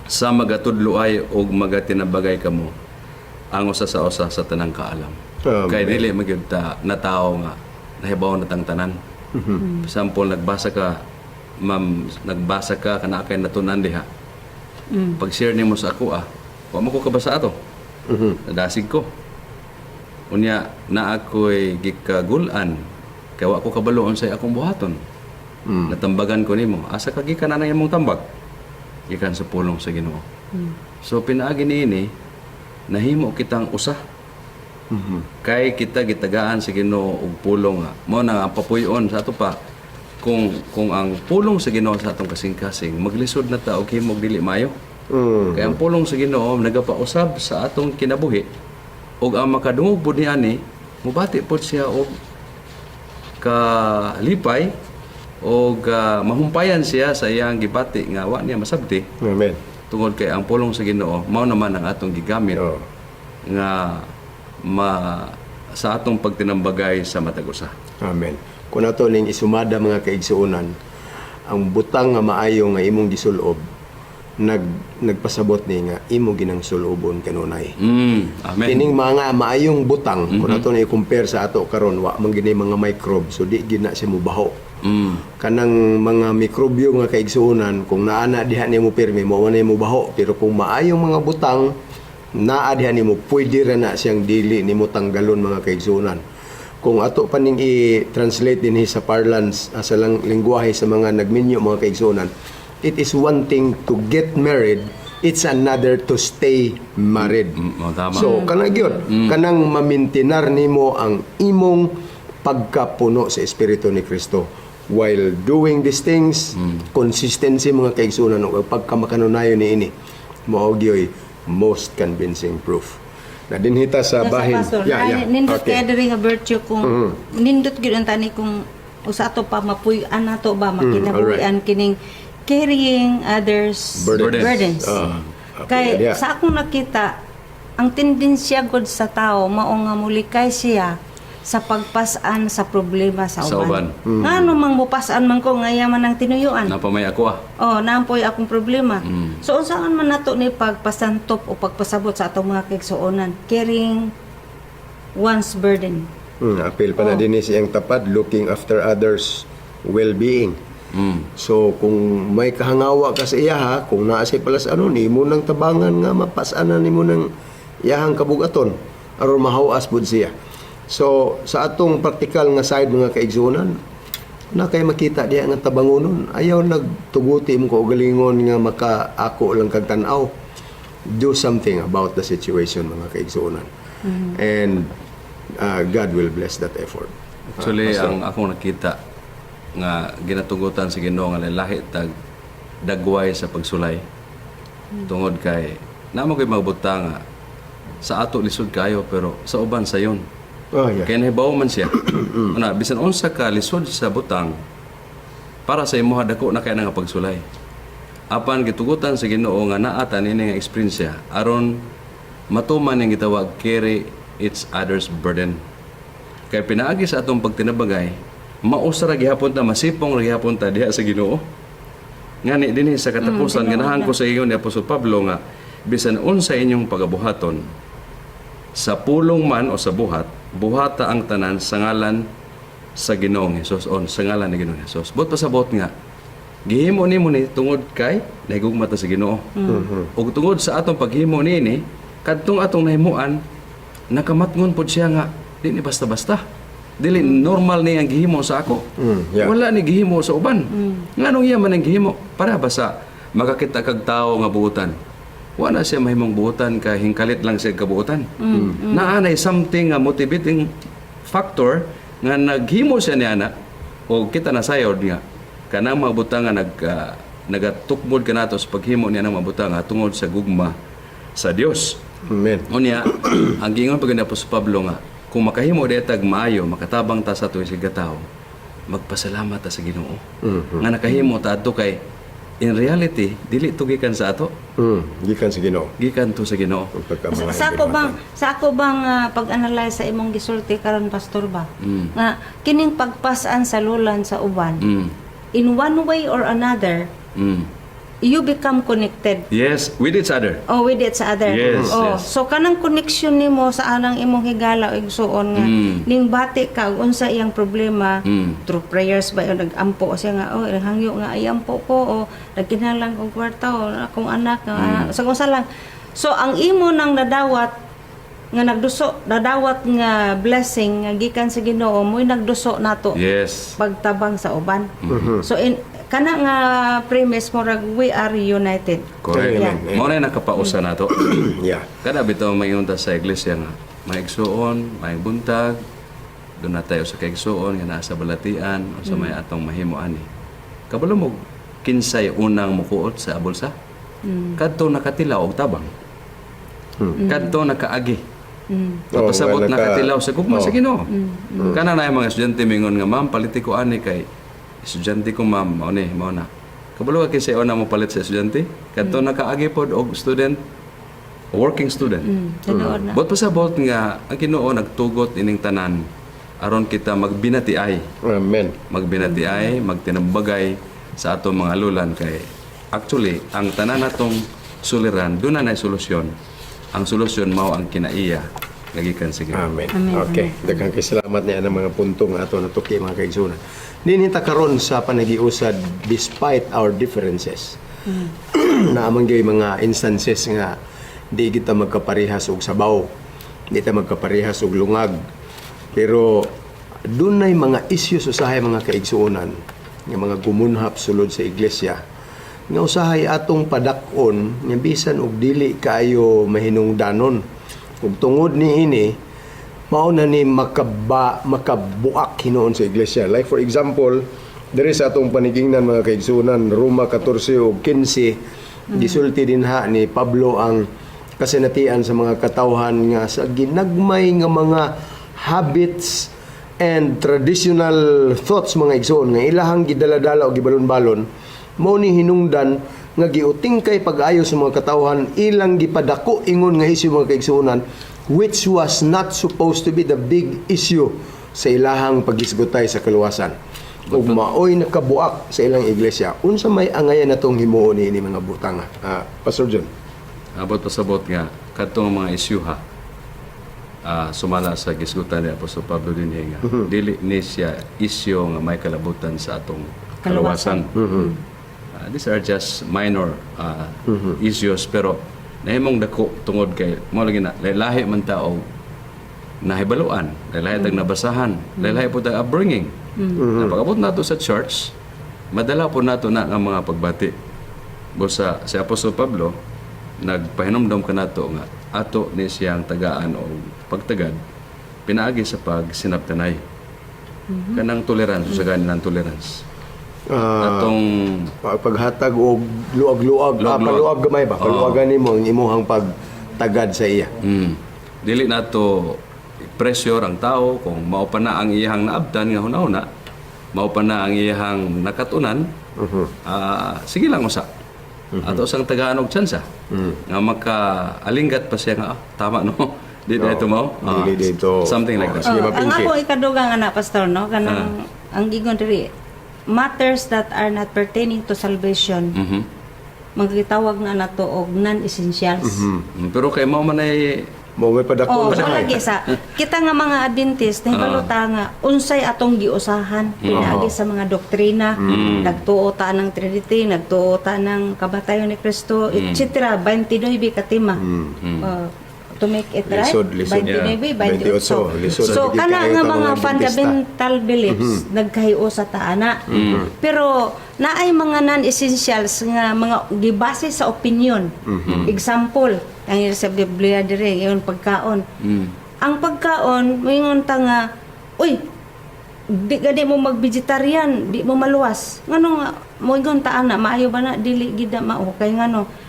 sa magatudloay og magatinabagay kamo ang usa sa usa sa tanang kaalam. Amen. Kay dili magyud ta natawo nga nahibaw na tang tanan. Sample, nagbasa ka, ma'am, nagbasa ka kana kay natunan diha. Pag share nimo sa ako, wa mo ko kabasa ato. Nadasig ko. Unya na ako'y gikagul-an kay wa ko kabalo unsay akong buhaton. Natambagan ko nimo. Asa ka gikan anang imong tambag? Gikan sa pulong sa Ginoo. So pinaagi niini nahimo kitang usa. Kay kita gitagaan sa Ginoo og pulong nga. Mao na ang papuy-on sa ato pa, kung ang pulong sa Ginoo sa atong kasing-kasing, maglisod na ta og himog dili maayo. Kaya ang pulong sa Ginoo nagapausab sa atong kinabuhi ug ang makadungog pud niani mubati pud siya og kalipay og mahumpayan siya sa iyang gibati nga wa niya masabti Amen. tungod kay ang pulong sa Ginoo mao naman ang atong gigamit nga ma sa atong pagtinambagay sa matag usa. Amen. Kung ato ning isumada, mga kaigsuonan, ang butang nga maayo nga imong gisulob nagpasabot ni nga imo ginang sulobon kanunay. Amen. Kining mga maayong butang, kung ato na i-compare sa ato karon, wa man gini mga microbe, so di gina siya mobaho. Kanang mga mikrobyo nga kaigsuonan, kung naa na diha nimo pirmi, mo na mo baho, pero kung maayong mga butang naa diha nimo, pwede ra na siyang dili nimo tanggalon, mga kaigsuonan. Kung ato pa ning i-translate dinhi sa parlance, sa lang lingwahe sa mga nagminyo, mga kaigsuonan, it is one thing to get married, it's another to stay married. Oh, tama. So kanang gyud, kanang mamintinar nimo ang imong pagkapuno sa espiritu ni Kristo while doing these things, consistency, mga kaigsuonan, ug pagkamakanunayon niini mao gyoy most convincing proof na dinhita sa Nasa bahin. Pastor. Ay, nindot kaya diri nga virtue kung nindot gyud ang tani kung O sa ato pa mapuy-an nato ba makinabuhian kining carrying others Burdens. Burdens. Ah, Kay yeah. sa akong nakita, ang tendensya gud sa tao mao nga mulikay siya sa pagpasan sa problema sa Sa uban. uban. Ngano mang mupasan man ko nga yaman ang tinuyuan. Napamay ako ah. Oh, naampoy akong problema. So unsaon man nato ni pagpasantop o pagpasabot sa atong mga kaigsuonan, carrying one's burden. Apil pa na Oh. din ni siyang tapad, looking after others' well-being. So kung may kahangawa ka sa iya ha, kung naa siya pala sa ano, nimo nang tabangan nga mapasanan nimo nang iyahang kabugaton aron mahawas pud siya. So sa atong praktikal nga side, mga kaigsuonan, na kay makita diya nga tabangonon, ayaw nagtuguti mo kaugalingon nga makaako lang kag tan-aw. Do something about the situation, mga kaigsuonan. And God will bless that effort. Actually, ang akong nakita nga ginatugutan sa Ginoo nga lahi tag dagway sa pagsulay tungod kay namo koy magbutang nga sa ato lisod kayo pero sa uban sayon. Kay nahibaw man siya. Una, bisan unsa ka lisod sa butang para sa imuha, dako na kay nga pagsulay. Apan gitugutan sa Ginoo nga naa ta nini nga eksperyensya aron matuman ang gitawag carry each other's burden. Kay pinaagi sa atong pagtinabangay, mausa ra gihapon ta, masipong ra gihapon ta diha sa Ginoo. Ngani dinhi sa katapusan, ganahan ko sa ingon ni Apostol Pablo nga bisan unsa inyong pagabuhaton sa pulong man o sa buhat, buhata ang tanan sa ngalan sa Ginoong Hesus on sa ngalan ni Ginoong Hesus. Buot pasabot nga gihimo nimo ni tungod kay nahigugma ta sa Ginoo. Ug tungod sa atong paghimo niini, kadtong atong nahimuan, nakamatngon pod siya nga di ni basta-basta. Dili normal ni ang gihimo sa ako. Wala ni gihimo sa uban. Nganong iya man ang gihimo? Para ba sa makakita kag tawo nga buutan? Wala siya mahimong buutan kay hingkalit lang siya kabuutan. Naa nay something nga motivating factor nga naghimo siya niya na o kita nasayod nga kanang mga butang nga nagatukmod kanato sa paghimo niya ng mga butang nga tungod sa gugma sa Dios. Amen. Unya, ang giingon pag ni Apostol Pablo nga kung makahimo di tag maayo, makatabang ta sa tuwing tao, magpasalamat ta sa Ginoo. Nga nakahimo ta adto kay in reality dili to gikan sa ato, Gikan sa Ginoo. gikan to sa Ginoo. Ang pagkamangay Sa ako bang pag-analyze sa imong gisulti karon, pastor ba? Nga kining pagpasan sa lulan sa uban, in one way or another, you become connected. Yes, with each other. Oh, with each other. Oh, so kanang connection nimo sa anang imong higala o igsuon nga ning bati ka ug unsa iyang problema through prayers ba yung nag-ampo siya nga, oh, hangyo nga ay-ampo ko o nagkinahanglan kong kwarta o akong anak nga sa kung unsa lang. So ang imo nang nadawat nga nagduso nadawat nga blessing nga gikan sa Ginoo mo'y nagduso nato pagtabang sa uban. So in kana nga premise, murag we are united. Correct. Yeah. Mao na nakapausa nato. Kada bitaw mayon ta sa iglesia nga maigsuon, maigbuntag, doon na tayo sa kaigsuon nga naa sa balatian o sa may atong mahimo ani. Kabalo mo kinsay unang mukuot sa bulsa? Kadto nakatilaw og tabang. Kadto nakaagi. Oh, Pasabot nga nakatilaw sa gugma sa Ginoo. Kana na yung mga estudyante mingon nga, "Ma'am, paliti ko ani kay estudyante ko, ma'am," mao ni, mao na. Kabalo ka kinsay una mo palit sa estudyante? Kadto nakaagi pod og student, working student. Tinuod na. Buot pasabot nga ang Ginoo nagtugot ining tanan aron kita magbinatiay, Amen. Magbinatiay, magtinambagay sa atong mga lulan kay actually ang tanan natong suliran doon na solusyon. Ang solusyon mao ang kinaiya nga gikan sa Ginoo. Amen. Okay. Daghang kay salamat niya ng mga puntong ato natuki, mga kaigsuonan. Dinhi ta karon sa panagiusad, despite our differences. Naa man gyud mga instances nga di kita magkaparehas og sabaw. Di ta magkaparehas og lungag. Pero dunay mga issues usahay, mga kaigsuonan, nga mga gumunhap sulod sa iglesia nga usahay atong padak-on nga bisan og dili kaayo mahinungdanon ug tungod niini mao na ni makabuak hinuon sa iglesia. Like for example, diri sa atong panigingnan, mga kaigsuonan, Roma 14 ug 15, gisulti dinha ni Pablo ang kasinatian sa mga katawhan nga sa ginagmay nga mga habits. and traditional thoughts, mga igsoon, nga ilahang gidala-dala o gibalon-balon, mao ni hinungdan nga giutingkay pag-ayo sa mga katawhan, ilang gipadako ingon nga issue, mga kaigsuonan, which was not supposed to be the big issue sa ilahang paghisgutay sa kaluwasan, ug maoy nakabuak sa ilang iglesia. Unsa may angayan natong himuon niini mga butanga, Pastor John? Abot pasabot nga kadtong mga isyuha sumala sa gisgutan ni Apostol Pablo dinhi nga dili ni siya isyu nga may kalabutan sa atong kaluwasan. These are just minor issues, pero nahimong dako tungod kay mo lagi na lahi man ta og nahibaluan, lahi tag nabasahan, lahi po tag upbringing. Na pag-abot nato sa church, madala po nato na ang mga pagbati. Busa si Apostol Pablo nagpahinomdom kanato nga ato ni siyang tagaan o pagtagad pinaagi sa pagsinabtanay. Kanang tolerance, sa ganin tolerance. Atong Paghatag og luag-luag, Luag-luag. Paluag gamay ba? Paluagan nimo ang imuhang pagtagad sa iya. Dili nato pressure ang tao kung mao pa na ang iyang naabtan nga hunahuna, mao pa na ang iyang nakatunan, sige lang usa. Ato sang tagaan og tsansa nga maka-alinggat pa siya nga, "Ah, tama no. Di na ito mao." Dili dito. Something like that. Sige, Oh, ang mapinki. ako ikadugang ana, Pastor, no, kanang ang gigon diri, matters that are not pertaining to salvation, magitawag na nato og non-essentials. Pero kay mao man ay Mo may padako Oh, na so sa lagi sa kita nga mga Adventist, nahibalo ta nga unsay atong giusahan pinaagi sa mga doktrina, nagtuo ta ng Trinity, nagtuo ta ng kamatayon ni Kristo, etc. 29 ka tema. To make it right, Lisod, lisod. 29, 28, 28. lisod. So Lagi kana kayo nga ta mga mga Adventista. fundamental beliefs nagkahiusa sa taana. Pero naay mga non-essentials nga mga gibase sa opinion. Example, ang sa Biblia dire, yung pagkaon. Ang pagkaon, moingon ta nga, "Uy, di gani mo mag-vegetarian, di mo maluwas." Ngano nga moingon ta ana, maayo ba na? Dili gid na mao kay ngano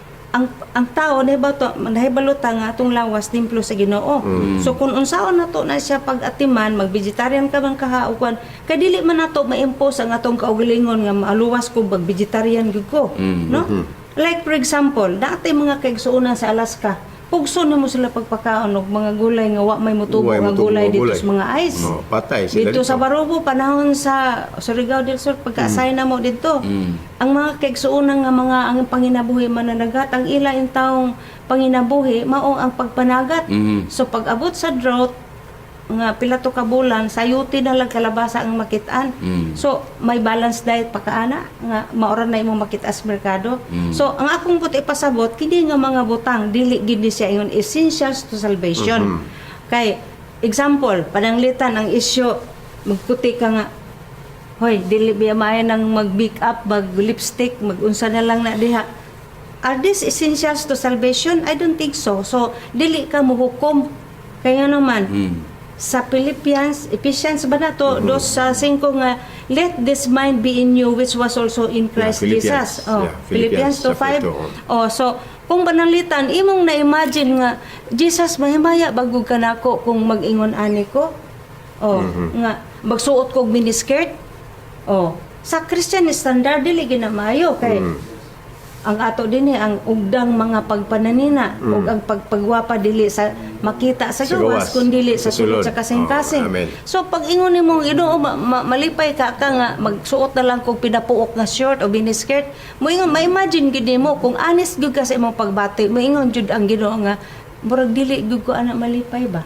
ang tao nahibalo ta nga atong lawas templo sa Ginoo. So kung unsaon nato na siya pag-atiman, mag-vegetarian ka man kaha o kuan, kay dili man nato ma-impose ang atong kaugalingon nga maluwas ko mag-vegetarian gyud ko, no? Like for example, dati mga kaigsuonan sa Alaska, pugso na mo sila pagpakaon og mga gulay nga wa may mutubo Way nga motubo gulay nga dito gulay. sa mga ice. Oh, patay sila Dito dito. sa Barobo, panahon sa Surigao del Sur, pagka-assign na mo dito. Ang mga kaigsuonan nga mga ang panginabuhi mananagat, ang ila in taong panginabuhi mao ang pagpanagat. So pag abot sa drought nga pila to ka bulan, sayuti na lang kalabasa ang makitaan. So may balanced diet pa kaana nga maora na imong makita sa merkado. So ang akong buot ipasabot kini nga mga butang dili gid ni siya ingon essentials to salvation. Kay example, pananglitan ang isyu magputi ka nga, "Hoy, dili biya maayo nang mag-make up, mag-lipstick, mag-unsa na lang na diha." Are these essentials to salvation? I don't think so. So, dili ka muhukom. Kaya naman, sa Philippians, Ephesians ba na to, dos sa 5 nga, "Let this mind be in you which was also in Christ Philippians. Jesus." Oh, Yeah, Philippians Philippians 2:5. chapter 2. Oh, so kung pananglitan imong na-imagine nga, "Jesus, mahimaya bagog ka nako kung mag-ingon ani ko." Oh, nga magsuot kog miniskirt. Oh, sa Christian standard dili ginamayo kay ang ato dinhi ang ugdang mga pagpananina ug ang pagpagwapa dili sa makita sa Sa gawas, gawas kundi sa sa sulod. sulod sa kasing-kasing. Oh, amen. So pag ingon nimo, "Ginoo, malipay ka ka nga magsuot na lang kog pinapuok nga short o miniskirt," moingon, ma-imagine gid nimo kung honest gyud ka sa imong pagbati, moingon jud ang Ginoo nga murag dili gyud ko ana malipay ba.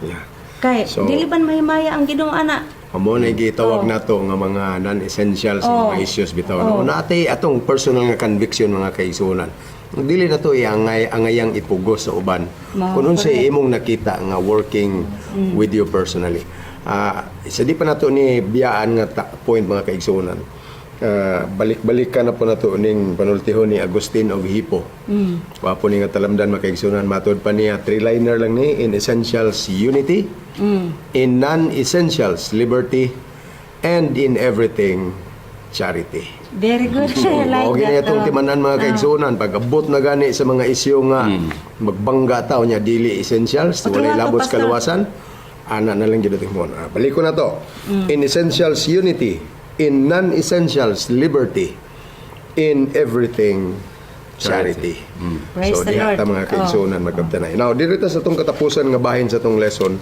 Kay dili ban mahimaya ang Ginoo ana? Amo na gitawag nato nga mga non-essentials nga mga issues bitaw. No? Natay atong personal nga conviction, mga kaigsuonan. Dili na to iangay angayang ipugos sa uban. Mao, Kung unsay imong nakita nga working with you personally. Sa di pa nato ni biyaan nga point, mga kaigsuonan. Balik-balik ka na po nato ning panultihon ni Agustin og Hippo. Wapo ni nga talamdan, mga kaigsuonan, matod pa niya, three-liner lang ni: in essentials unity, in non-essentials liberty, and in everything charity. Very good. I like Okay that. na itong oh. timanan, mga kaigsuonan, pag abot na gani sa mga isyu nga magbangga ta niya, dili essentials, Otro walay nga to, labot sa Pastor. kaluwasan, Ana na lang gyud mo. Ah, balik ko na to. In essentials, unity. In non-essentials, liberty. In everything, charity. Praise So the diha Lord. ta, mga kaigsuonan, magkabtanay. Now, diri ta sa atong katapusan nga bahin sa atong lesson,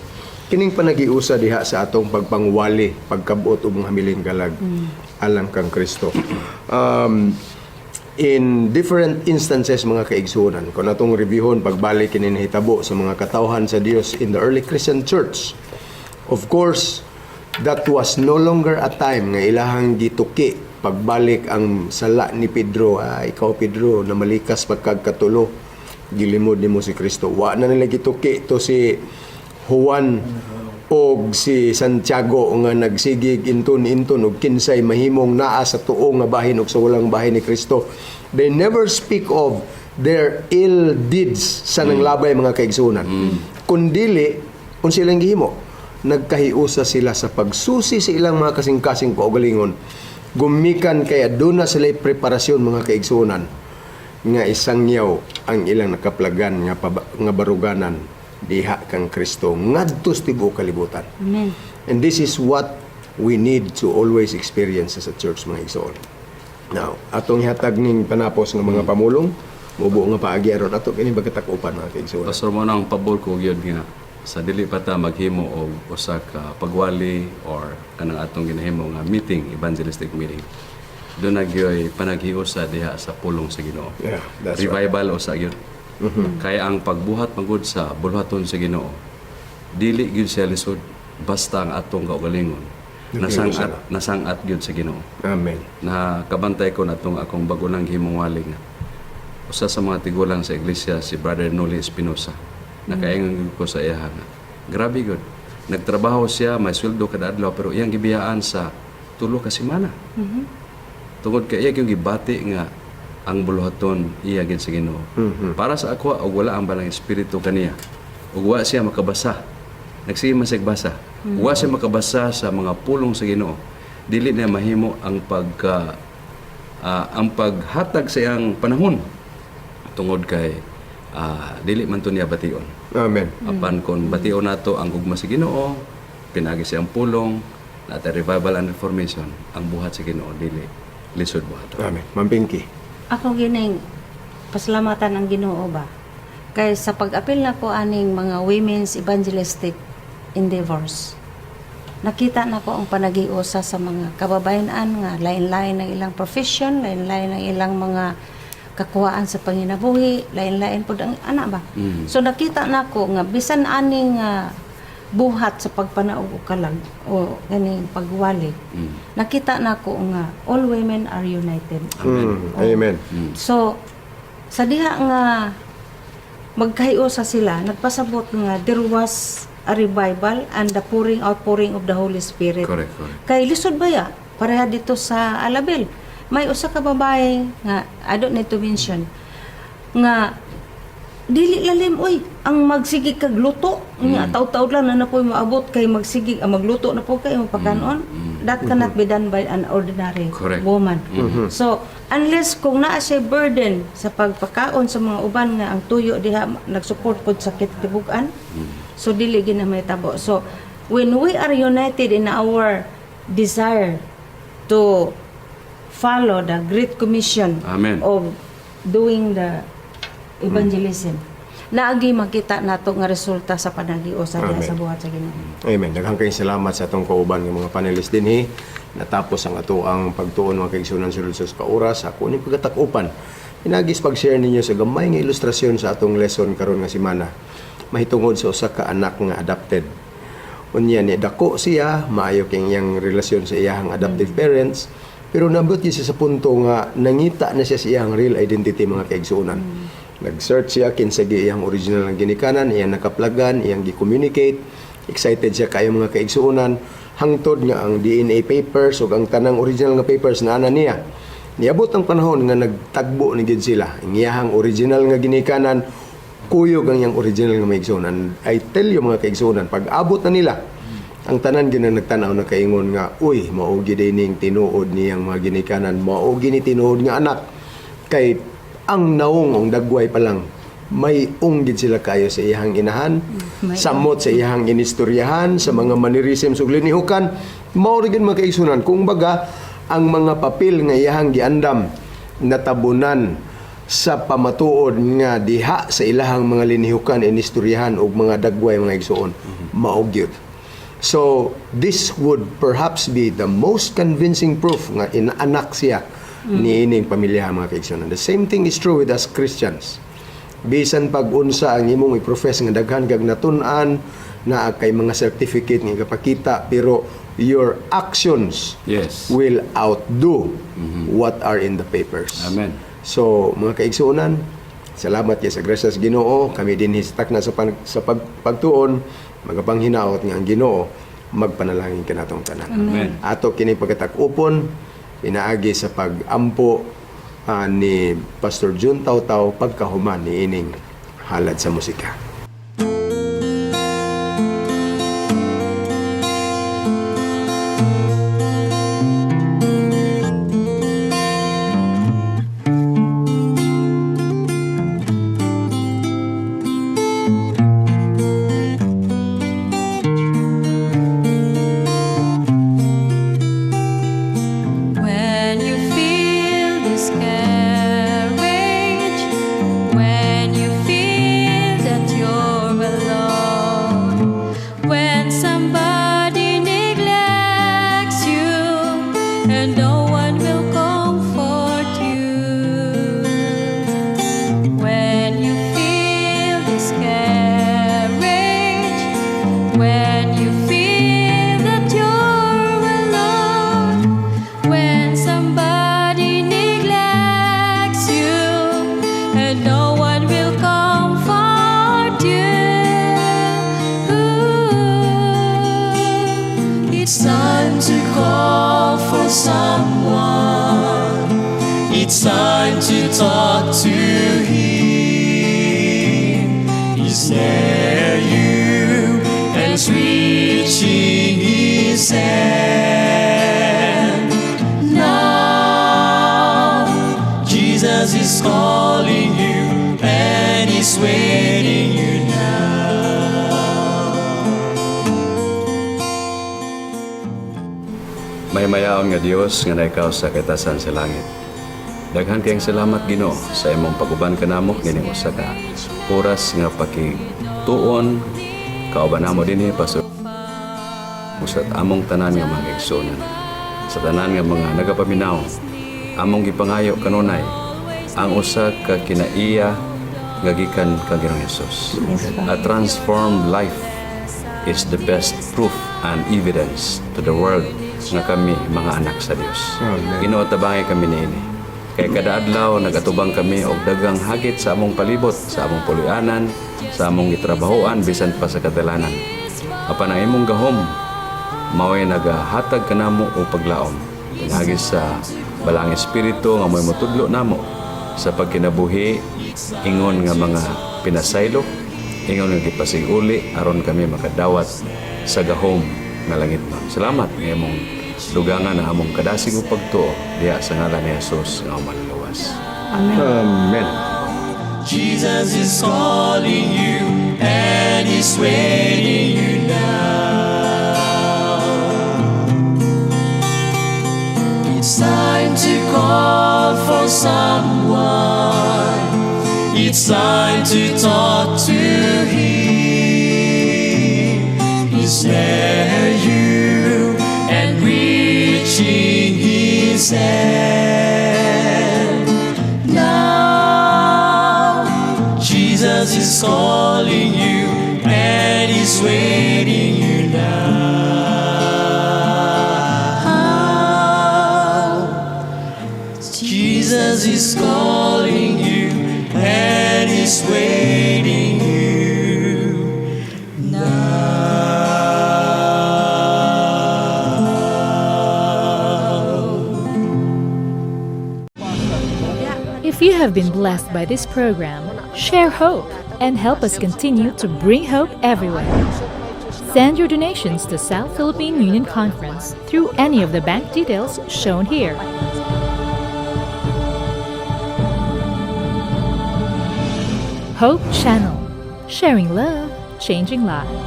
kining panagiusa diha sa atong pagpangwali, pagkabot ug mga hamiling kalag alang kang Kristo. In different instances, mga kaigsuonan, kung atong reviewon pagbalik kini nahitabo sa mga katawhan sa Dios in the early Christian church. Of course, that was no longer a time nga ilahang gituki pagbalik ang sala ni Pedro. "Ah, ikaw Pedro, na malikas pagkagkatulo, gilimod nimo si Kristo." Wa na nila gituki to si Juan og si Santiago nga nagsigig inton-inton og kinsay mahimong naa sa tuo nga bahin og sa walang bahin ni Kristo. They never speak of their ill deeds sa nanglabay, mga kaigsunan. Kundili, unsa ilang gihimo? Nagkahiusa sila sa pagsusi sa ilang mga kasing-kasing kaugalingon. Gumikan kay aduna sila preparasyon, mga kaigsunan, nga isangyaw ang ilang nakaplagan nga baruganan diha kang Kristo ngadto sa tibuok kalibutan. Amen. And this is what we need to always experience as a church, mga igsoon. Now, atong ihatag ning panapos nga mga pamulong, mubo nga paagi aron ato kini pagkatakupan, mga kaigsoon. Pastor, mo nang pabor ko gyud nga sa dili pa ta maghimo og usa ka pagwali or kanang atong ginahimo nga meeting, evangelistic meeting. Doon na gyoy panaghiusa diha sa pulong sa Ginoo. Yeah, that's right. Revival usa gyud. Kaya ang pagbuhat magud sa buluhaton sa Ginoo, dili gyud siya lisod basta ang atong kaugalingon nasangat nasangat gyud sa Ginoo. Amen. Na kabantay ko na itong akong bago nang gihimong wali nga usa sa mga tigulang sa iglesia, si Brother Noli Espinosa. Nakaingon ko sa iya nga grabe gud, nagtrabaho siya, may sweldo kada adlaw, pero iyang gibiyaan sa 3 ka semana tungod kay iya gyud gibati nga ang buluhaton iya gid sa Ginoo. Para sa ako, og wala ang Balang Espiritu kaniya ug wa siya makabasa, nagsige man siya basa, wa siya makabasa sa mga pulong sa Ginoo, dili na mahimo ang paghatag sa iyang panahon tungod kay dili man to niya bation. Amen. Apan kung bation nato ang gugma sa Ginoo, pinagi siyang pulong, nata revival and reformation, ang buhat sa Ginoo dili lisod buhat. Amen. Ma'am Pinky. Ako gining pasalamatan ang Ginoo ba. Kay sa pag-apil na ko aning mga women's evangelistic endeavors, nakita na ko ang panagiusa sa mga kababayan nga lain-lain ang ilang profession, lain-lain ang ilang mga kakuhaan sa panginabuhi, lain-lain pod ang ana ba. So nakita nako nga bisan aning buhat sa pagpanaog og kalag o ganing pagwali, nakita nako nga all women are united. Amen. So, sa diha nga magkahiusa sila, nagpasabot nga there was a revival and the pouring outpouring of the Holy Spirit. Correct, correct. Kay lisod ba ya? Pareha dito sa Alabel. May usa ka babae nga I don't need to mention nga dili lalim oy ang magsige kag luto nga taw-taw lang na na po'y maabot kay magsige ang magluto na po kay mapakanon. That cannot be done by an ordinary woman. So unless kung naa siya burden sa pagpakaon sa mga uban nga ang tuyo diha nagsupport pod sa kitibugan, so dili gid na mahitabo. So when we are united in our desire to follow the Great Commission Amen. of doing the evangelism, naagi makita nato nga resulta sa panaghiusa diha Amen. sa buhat sa Ginoo. Amen. Daghang kayong salamat sa atong kauban nga mga panelists dinhi. Natapos ang ato ang pagtuon, mga kaigsunan, sulod sa ka oras ako ning pagkatakupan. Pinagis pag-share ninyo sa gamay nga ilustrasyon sa atong lesson karon nga semana mahitungod sa usa ka anak nga adopted. Unya ni dako siya, maayo kay iyang relasyon sa iyang adoptive parents, pero nabot siya sa punto nga nangita na siya sa iyang real identity, mga kaigsuonan. Nag-search siya kinsa gi iyang original nga ginikanan, iyang nakaplagan, iyang gi-communicate. Excited siya kayo, mga kaigsuonan, hangtod nga ang DNA papers ug ang tanang original nga papers na ana niya. Niabot ang panahon nga nagtagbo ni gid sila. Ang iyahang original nga ginikanan kuyog ang iyang original nga mga igsuonan. I tell you, mga kaigsuonan, pag abot na nila, ang tanan gyud na nagtan-aw nakaingon nga, "Uy, mao gid ning tinuod niyang mga ginikanan, mao gid ni tinuod nga anak." Kay ang naong ang dagway pa lang May-ong gid sila kayo sa iyang inahan, samot sa iyang inistoryahan, sa mga mannerisms ug linihukan. Mao ra gyud, mga kaigsunan, kung baga ang mga papel nga iyahang giandam natabunan sa pamatuod nga diha sa ilahang mga linihukan, inistoryahan ug mga dagway, mga igsuon, mao gyud. So, this would perhaps be the most convincing proof nga inaanak siya niining pamilya, mga kaigsuonan. The same thing is true with us Christians. Bisan pag unsa ang imong i-profess nga daghan kag natun-an na kay mga certificate nga ipakita, pero your actions will outdo what are in the papers. Amen. So, mga kaigsuonan, salamat kay sa grasya sa Ginoo, kami dinhi sa takna sa pagtuon, magapanghinaot nga ang Ginoo magpanalangin kanatong tanan. Amen. Ato kini pagkatak-upon pinaagi sa pag-ampo ni Pastor Jun Tautaw pagkahuman ni ining halad sa musika. When you feel discouraged, when you feel that you're alone, when somebody neglects you and no one will comfort you, when you feel discouraged, when you feel that you're alone, when somebody neglects you and no one will comfort you, it's time to call for someone. It's time to talk to Him. He's near you and is reaching His hand. Now, Jesus is calling you and He's waiting you now. Mahimayaon nga Dios nga naikaw sa kaitasan sa langit. Daghan kayong salamat, Ginoo, sa imong pag-uban kanamo kining usa ka oras nga pakigtuon kauban namo dinhi, Pastor, sa among tanan nga mga igsuonan, sa tanan nga mga nagapaminaw. Among gipangayo kanunay ang usa ka kinaiya nga gikan kang Ginoong Hesus. A transformed life is the best proof and evidence to the world nga kami mga anak sa Dios. Ginoo, tabangi kami niini. Kay kada adlaw nagatubang kami og daghang hagit sa among palibot, sa among puloy-anan, sa among gitrabahoan, bisan pa sa kadalanan. Apan ang imong gahom mao'y nagahatag kanamo og paglaom. Pinaagi sa Balaang Espiritu nga mo'y motudlo namo sa pagkinabuhi ingon nga mga pinasaylo, ingon nga gipasig-uli aron kami makadawat sa gahom nga langit. Salamat nga imong dugangan ang among kadasig ug pagtuo diha sa ngalan ni Jesus nga among Manluluwas. Amen. Jesus is calling you and He's waiting you now. It's time to call for someone. It's time to talk to Him. He's near you and reaching His hand. Now, Jesus is calling you and He's waiting you now. Jesus is calling you and He's waiting you now. If you have been blessed by this program, share hope and help us continue to bring hope everywhere. Send your donations to South Philippine Union Conference through any of the bank details shown here. Hope Channel, sharing love, changing lives.